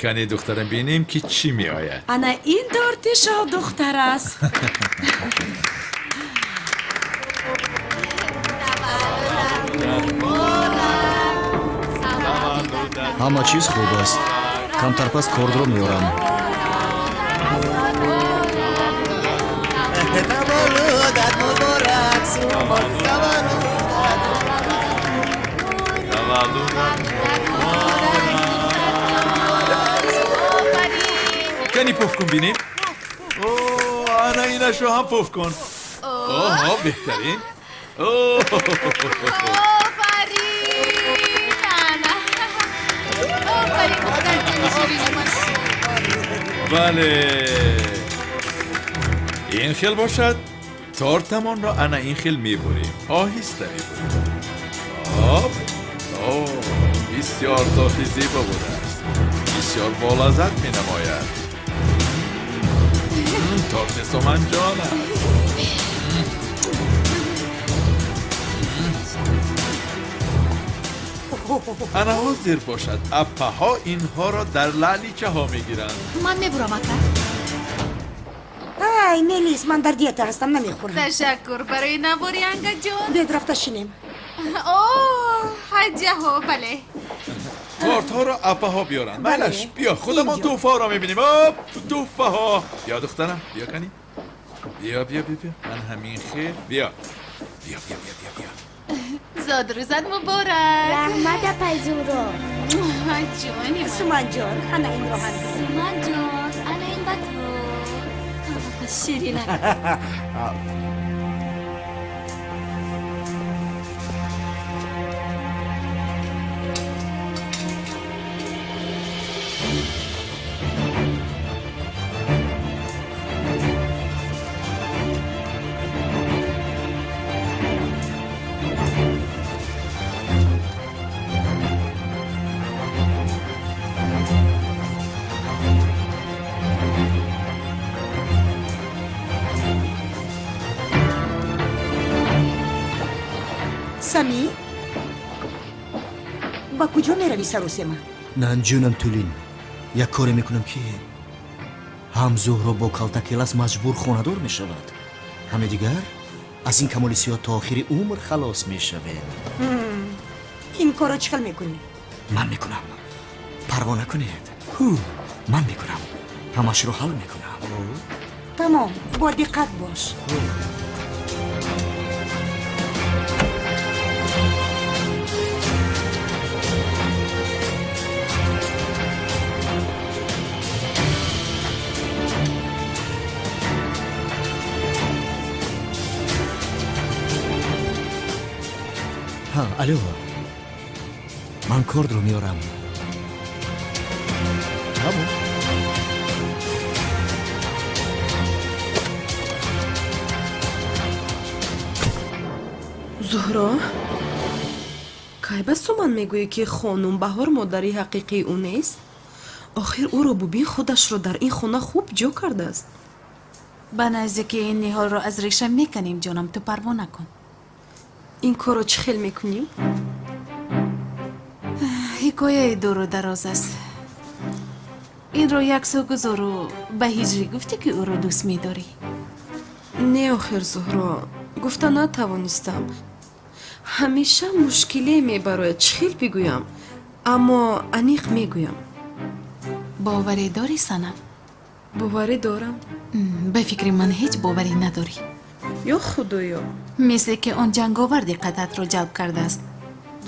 Кани, духтарам, бинем, ки чӣ меояд. Ана ин торти шоҳдухтар аст. Ҳама чиз хуб аст. Камтар пас кордро меорам. Таваллудат муборак, Сумон, таваллудат. Таваллудат. Кани, пуф кун, бинем. О, ана инашро ҳам пуф кун. Оҳо, беҳтарин. Офарин, ана, офарин, духтарҷони ширини ман. Бале, ин хел бошад, тортамонро ана ин хел мебурем, оҳиста мебурем. Об, о, бисёр торти зебо будааст, бисёр болаззат менамояд. Торти Суманҷон аст. Ана ҳозир бошад, аппаҳо инҳоро дар лаъличаҳо мегиранд. Ман мебурам, ака. Ай, Мелис, ман дар диета ҳастам, намехӯрам. Ташаккур барои навори, Ангаҷон. Биёд, рафта шинем. О, ҳаҷаҳо, бале. Тортҳоро аппаҳо биёранд. Бале. Майлаш, биё, худамон Инҷо. тӯҳфаҳоро мебинем. Оп, тӯҳфаҳо, биё, духтарам, биё, кани, биё, биё, биё, биё, ман ҳамин хел, биё, биё, биё, биё, биё, биё. Зодрӯзат муборак! Раҳмат, апай Зуҳро. Ҷони ман. Суманҷон, ана инро ҳам. Суманҷон, ана ин ба ту, ширинак. Сами, ба куҷо меравӣ, саросема? На, ҷонам Тулин, як коре мекунам, ки ҳам Зуҳро бо Калтакелас маҷбур хонадор мешавад, ҳаме дигар аз ин камоли сиёҳ то охири умр халос мешавем. Ин корро чӣ хел мекунӣ? Ман мекунам, парво накунед. Ҳу, ман мекунам, ҳамашро ҳал мекунам. Тамом, бо диққат бош. Ҳа, алло, ман кордро меорам. Тамом. Зуҳро, кай ба Суман мегӯӣ, ки хонум Баҳор модари ҳақиқии ӯ нест? Охир ӯро бубин, худашро дар ин хона хуб ҷо кардааст. Ба наздикӣ ин ниҳолро аз реша меканем, ҷонам, ту парво накун. Ин корро чӣ хел мекунӣ? Ҳикояи дуру дароз аст. Инро як сӯ гузору ба Ҳиҷрӣ гуфтӣ, ки ӯро дӯст медорӣ? Не, охир, Зуҳро, гуфта натавонистам. Ҳамеша мушкиле мебарояд, чӣ хел бигӯям? Аммо аниқ мегӯям. Боварӣ дорӣ, Санам? Боварӣ дорам. Ба фикри ман, ҳеҷ боварӣ надорӣ. Ё Худоё! Мисле ки он ҷанговар диққататро ҷалб кардааст.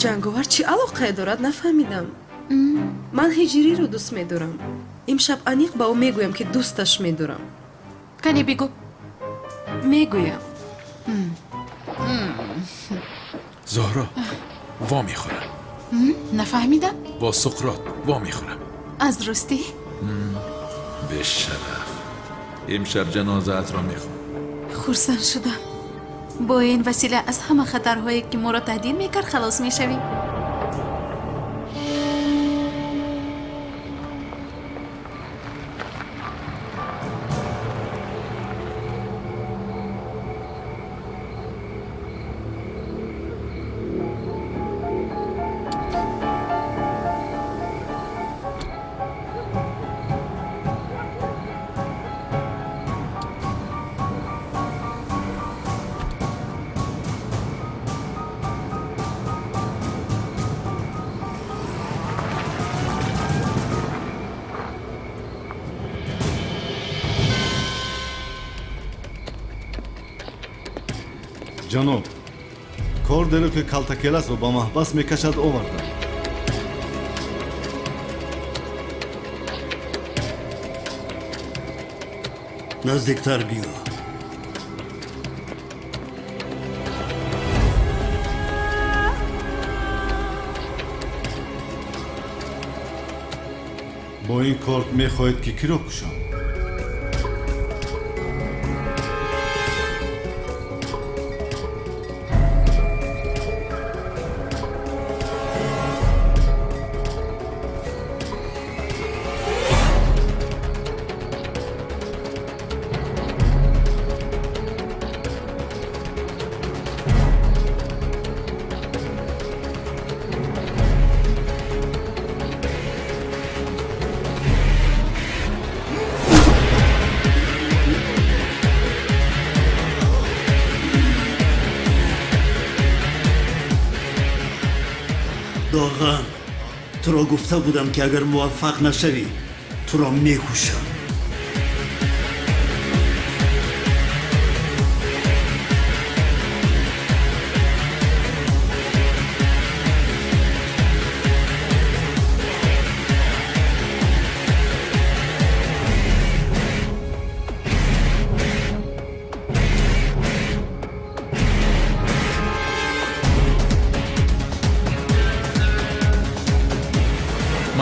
Ҷанговар чӣ алоқае дорад, нафаҳмидам. Ман Ҳиҷриро дӯст медорам. Имшаб аниқ ба ӯ мегӯям, ки дӯсташ медорам. Кане бигӯ. Мегӯям. Зуҳро, во мехӯрам. Нафаҳмидам. Бо Суқрот во мехӯрам. Аз ростӣ? Бешараф, имшаб ҷанозаатро мехонам. Хурсанд шудам. Бо ин васила аз ҳама хатарҳое, ки моро таҳдид мекард, халос мешавем. Ҷаноб, кордеро, ки Калтакеласро ба маҳбас мекашад, овардам. Наздиктар биё. Бо ин корд мехоҳед, ки киро кушам? Доған, туро гуфта будам, ки агар муваффақ нашавӣ, туро мекушам.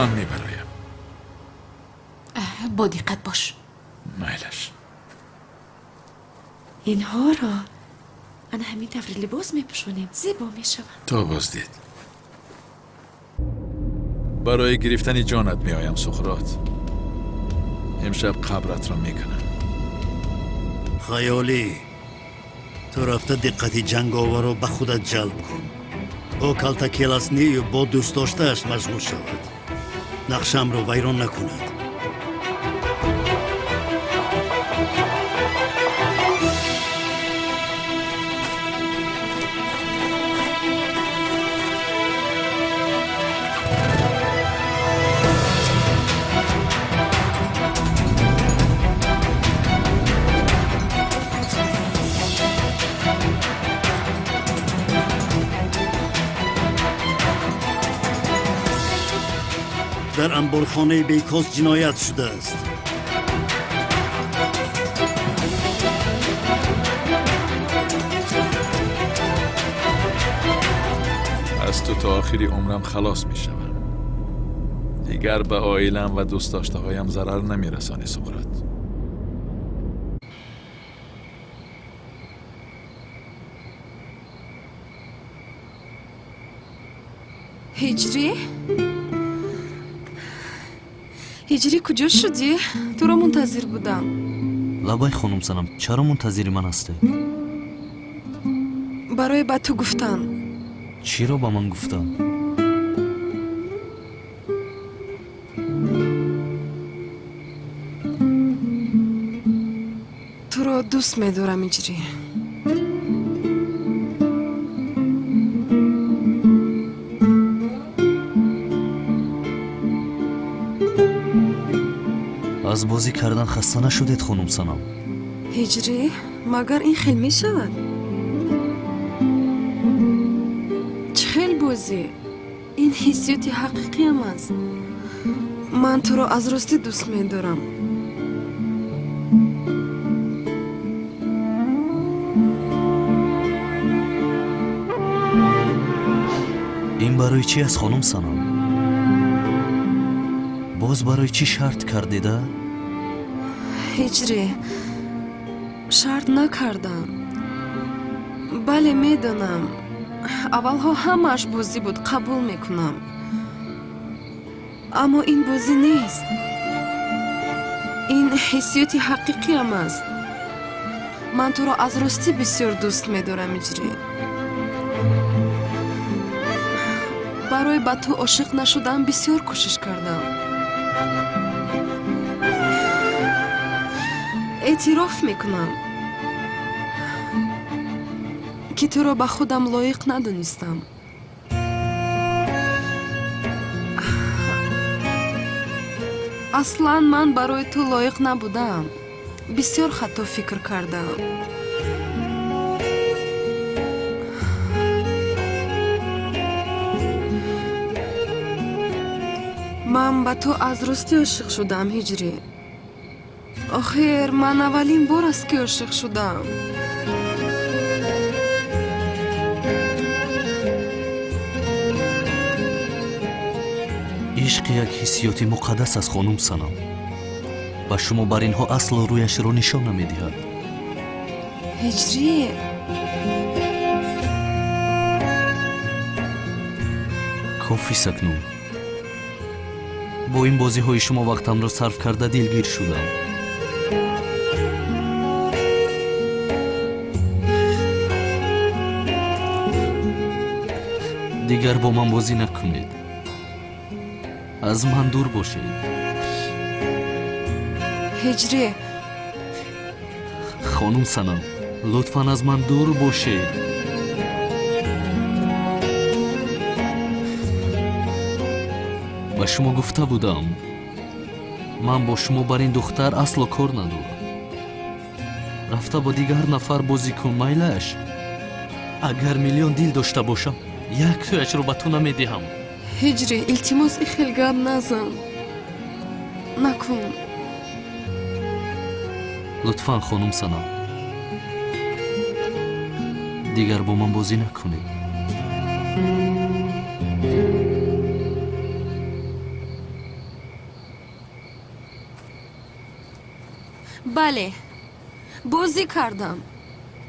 Ман мебароям. Бо диққат бош. Майлаш. Инҳоро ана ҳамин таври либос мепӯшонем, зебо мешаванд. То боздид барои гирифтани ҷонат меоям, Суқрот. Имшаб қабратро мекунам. Хаёлӣ, ту рафта диққати ҷанговарро ба худат ҷалб кун. Ӯ Калтакеласнию бо дӯстдоштааш машғул шавад, нақшаамро вайрон накунад. Дар анборхонаи Бейкос ҷиноят шудааст. Аз ту то охири умрам халос мешавам. Дигар ба оилам ва дӯстдоштаҳоям зарар намерасонӣ, Суқрот. Ҳиҷрӣ, Ҳиҷрӣ, куҷо шудӣ? Туро мунтазир будам. Лабай, хонум Санам, чаро мунтазири ман ҳастед? Барои ба ту гуфтан. Чиро ба ман гуфтан? Туро дӯст медорам, Ҳиҷрӣ. Аз бозӣ кардан хаста нашудед, хонум Санам? Ҳиҷрӣ, магар ин хел мешавад? Чӣ хел бозӣ? Ин ҳиссиёти ҳақиқиам аст. Ман туро аз ростӣ дӯст медорам. Ин барои чӣ аст, хонум Санам? Боз барои чӣ шарт кардеда? Ҳиҷре, шарт накардам. Бале, медонам, аввалҳо ҳамааш бозӣ буд, қабул мекунам. Аммо ин бозӣ нест. Ин ҳиссиёти ҳақиқиам аст. Ман туро аз ростӣ бисёр дӯст медорам, Иҷрӣ. Барои ба ту ошиқ нашудан бисёр кӯшиш кардам. Эътироф мекунам, ки туро ба худам лоиқ надонистам. Аслан ман барои ту лоиқ набудам. Бисёр хато фикр кардам. Ман ба ту аз ростӣ ошиқ шудам, Ҳиҷрӣ. Охир ман аввалин бор аст, ки ошиқ шудам. Ишқ як ҳиссиёти муқаддас аст, хонум Санам. Ба шумо бар инҳо асло рӯяшро нишон намедиҳад. Ҳиҷрӣ, Кофист акнун. Бо ин бозиҳои шумо вақтамро сарф карда дилгир шудам. Дигар бо ман бозӣ накунед. Аз ман дур бошед. Ҳиҷрӣ. Хонум Санам, лутфан аз ман дур бошед. Ба шумо гуфта будам, ман бо шумо бар ин духтар асло кор надорам. Рафта бо дигар нафар бозӣ кун, майлаш. Агар миллион дил дошта бошам, як тӯяшро ба ту намедиҳам. Ҳиҷрӣ, илтимос, ин хел гап назан. Накун. Лутфан, хонум Санам, дигар бо ман бозӣ накунед. Бале, бозӣ кардам.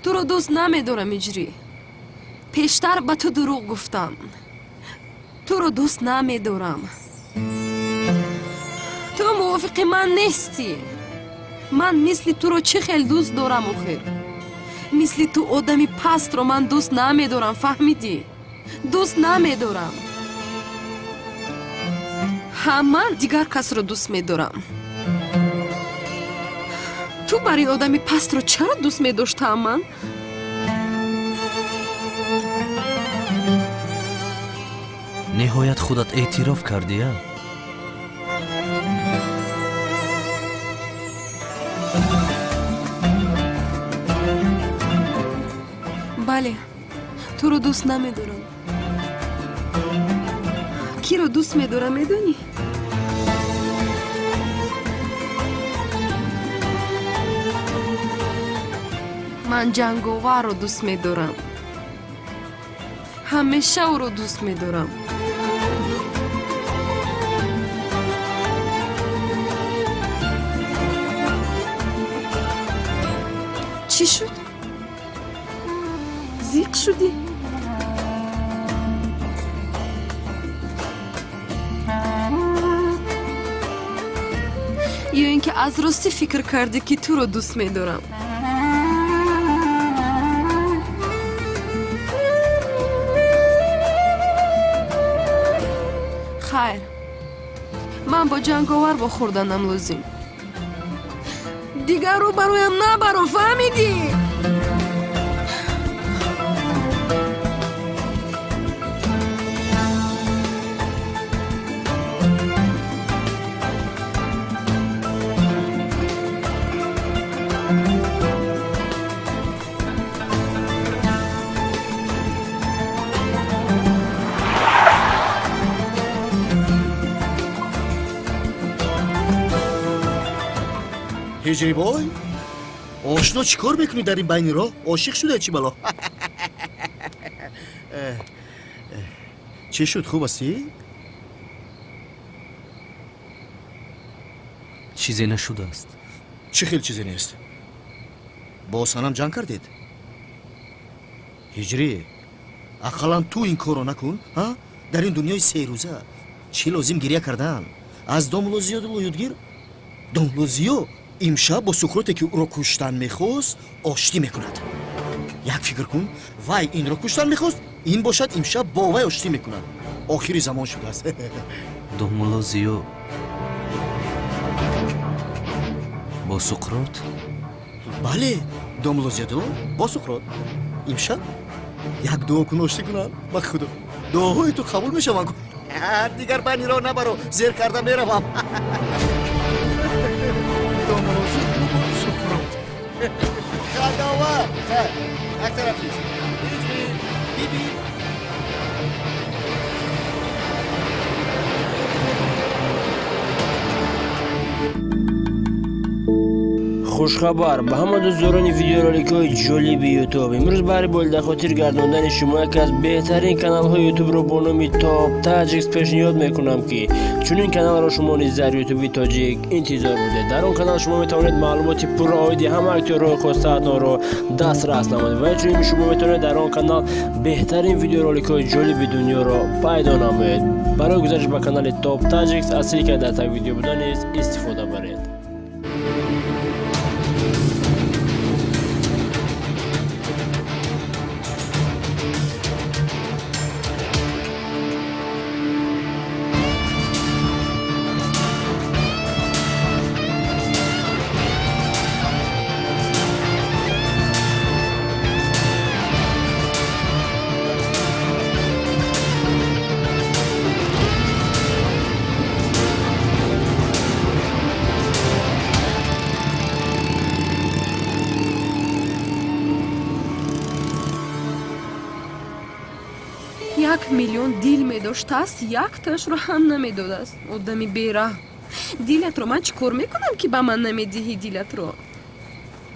Туро дӯст намедорам, Иҷрӣ. Пештар ба ту дурӯғ гуфтам. Туро дӯст намедорам. Ту мувофиқи ман нестӣ. Ман мисли туро чӣ хел дӯст дорам охир? Мисли ту одами пастро ман дӯст намедорам, фаҳмидӣ? Дӯст намедорам. Ҳа, ман дигар касро дӯст медорам. Ту бар ин одами пастро чаро дӯст медоштаам ман? Ниҳоят худат эътироф кардия? Бале, туро дӯст намедорам. Киро дӯст медорам, медонӣ? Ман ҷанговарро дӯст медорам. Ҳамеша ӯро дӯст медорам. Чӣ шуд? Зиқ шудӣ? Ё ин ки аз ростӣ фикр кардӣ, ки туро дӯст медорам? Хайр, ман бо ҷанговар вохӯрданам лозим. Дигарро бароям набаро, фаҳмидӣ? Ҳиҷрибой, ошно, чӣ кор мекунӣ дар ин байни роҳ? Ошиқ шуда чӣ бало? Чӣ шуд, хуб ҳастӣ? Чизе нашудааст. Чӣ хел чизе нест? Бо санам ҷанг кардед? Ҳиҷрӣ, ақаллан ту ин корро накун. А дар ин дунёи серӯза чӣ лозим гиря кардан? Аз домулло Зиёдулло ёдгир. Домулло Зиё имшаб бо Суқроте, ки ӯро куштан мехост, оштӣ мекунад. Як фикр кун, вай инро куштан мехост, ин бошад имшаб бо вай оштӣ мекунад. Охири замон шудааст. Домулло Зиё бо Суқрот? Бале, домулло Зиёдулло бо Суқрот имшаб як дуо кун, оштӣ кунанд. Ба худо, дуоҳои ту қабул мешаванд. Дигар байни роҳ набаро, зер карда меравам. Домулло Зиёдулло бо Суқрот. Хандова, хайр, як тарафист. Ҳиҷрӣ, биби. Хушхабар ба ҳама дӯстдорони видеороликҳои ҷолиби Ютуб. Имрӯз баҳри болидахотир гардондани шумо яке аз беҳтарин каналҳои Ютубро бо номи Топ Таҷикс пешниҳод мекунам, ки чунин каналро шумо низ дар Ютуби тоҷик интизор будед. Дар он канал шумо метавонед маълумоти пурра оиди ҳама актёрҳои хостаатонро дастрас намоед ва инчунин шумо метавонед дар он канал беҳтарин видеороликҳои ҷолиби дунёро пайдо намоед. Барои гузариш ба канали Топ Таҷикс аз ссилкаи дар таги видео буда низ истифода баред. 1 миллион дил медоштааст, якташро ҳам намедодааст, одами бераҳм. Дилатро ман чӣ кор мекунам, ки ба ман намедиҳӣ дилатро?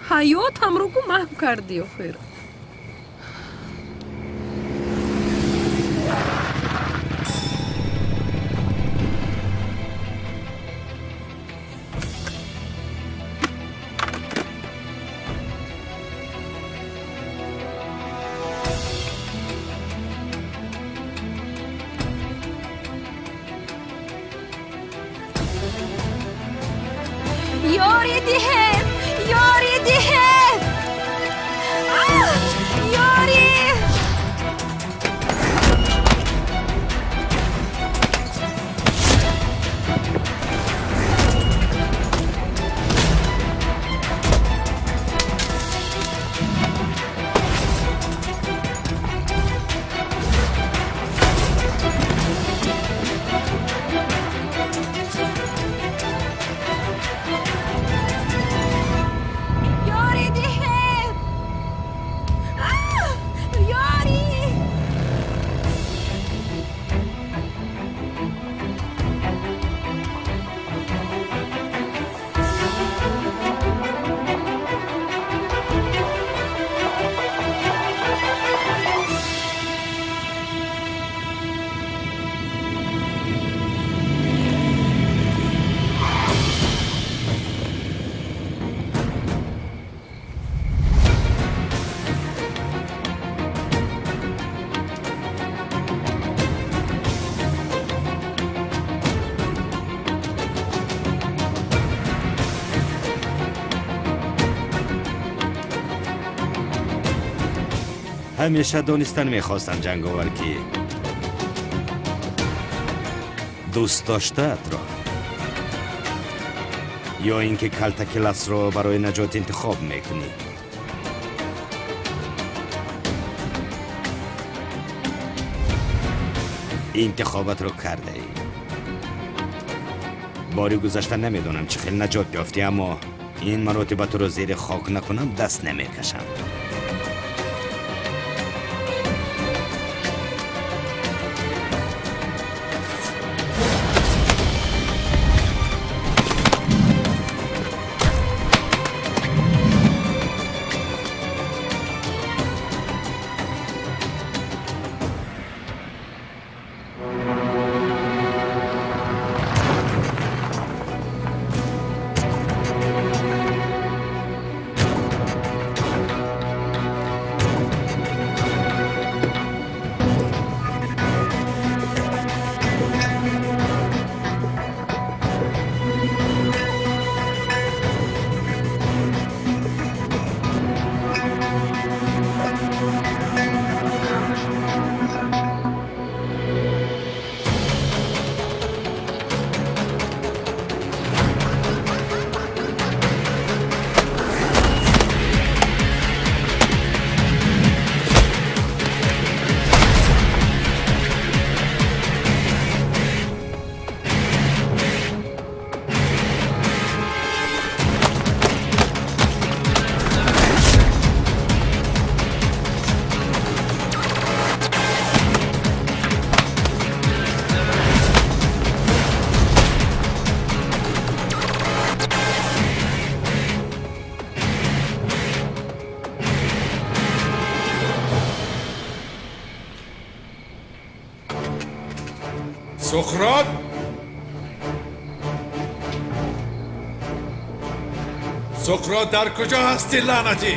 Ҳаётамро гу маҳв кардӣ охир. Ёрӣ диҳед! Ёрӣ диҳед! Ёрӣ! Ёрӣ диҳед! Ёрӣ! Ҳамеша донистан мехостам, ҷанговар, ки дӯст доштаатро ё ин ки калтакеласро барои наҷот интихоб мекунӣ. Интихобатро кардаӣ. Бори гузашта намедонам чӣ хел наҷот ёфтӣ, аммо ин маротиба туро зери хок накунам, даст намекашам. Суқрот, Суқрот, дар куҷо ҳастӣ, лаънатӣ?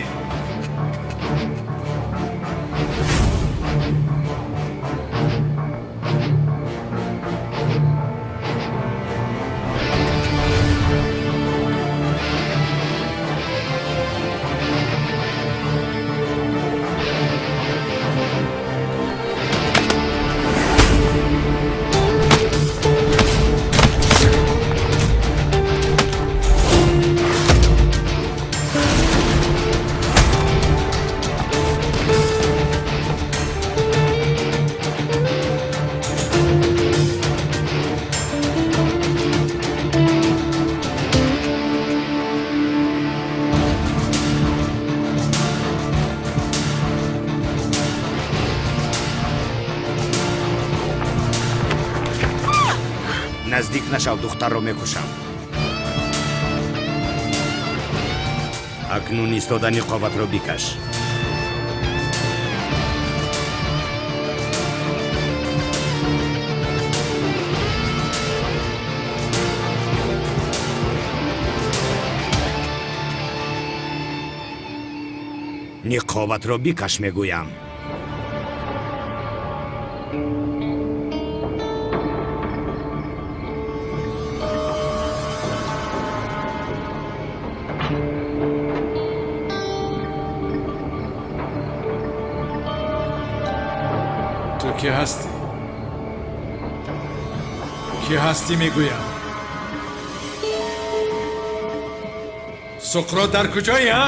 Наздик нашав, духтарро мекушам. Акнун истода, ниқобатро бикаш. Ниқобатро бикаш, мегӯям. Ту кӣ ҳастӣ? Кӣ ҳастӣ, мегӯям? Суқрот, дар куҷоӣ, а?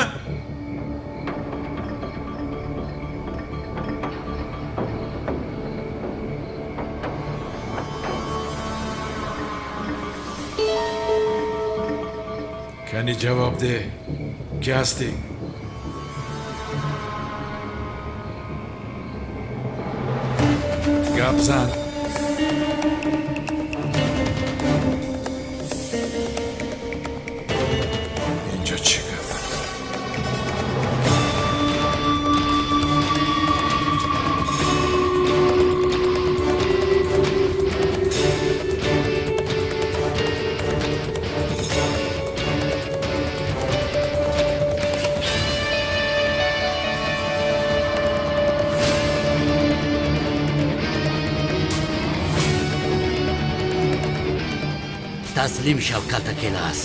Кани ҷавоб деҳ, кӣ ҳастӣ? Гап зан. Инҷо чӣ гап? Таслим шав, Калтакелас.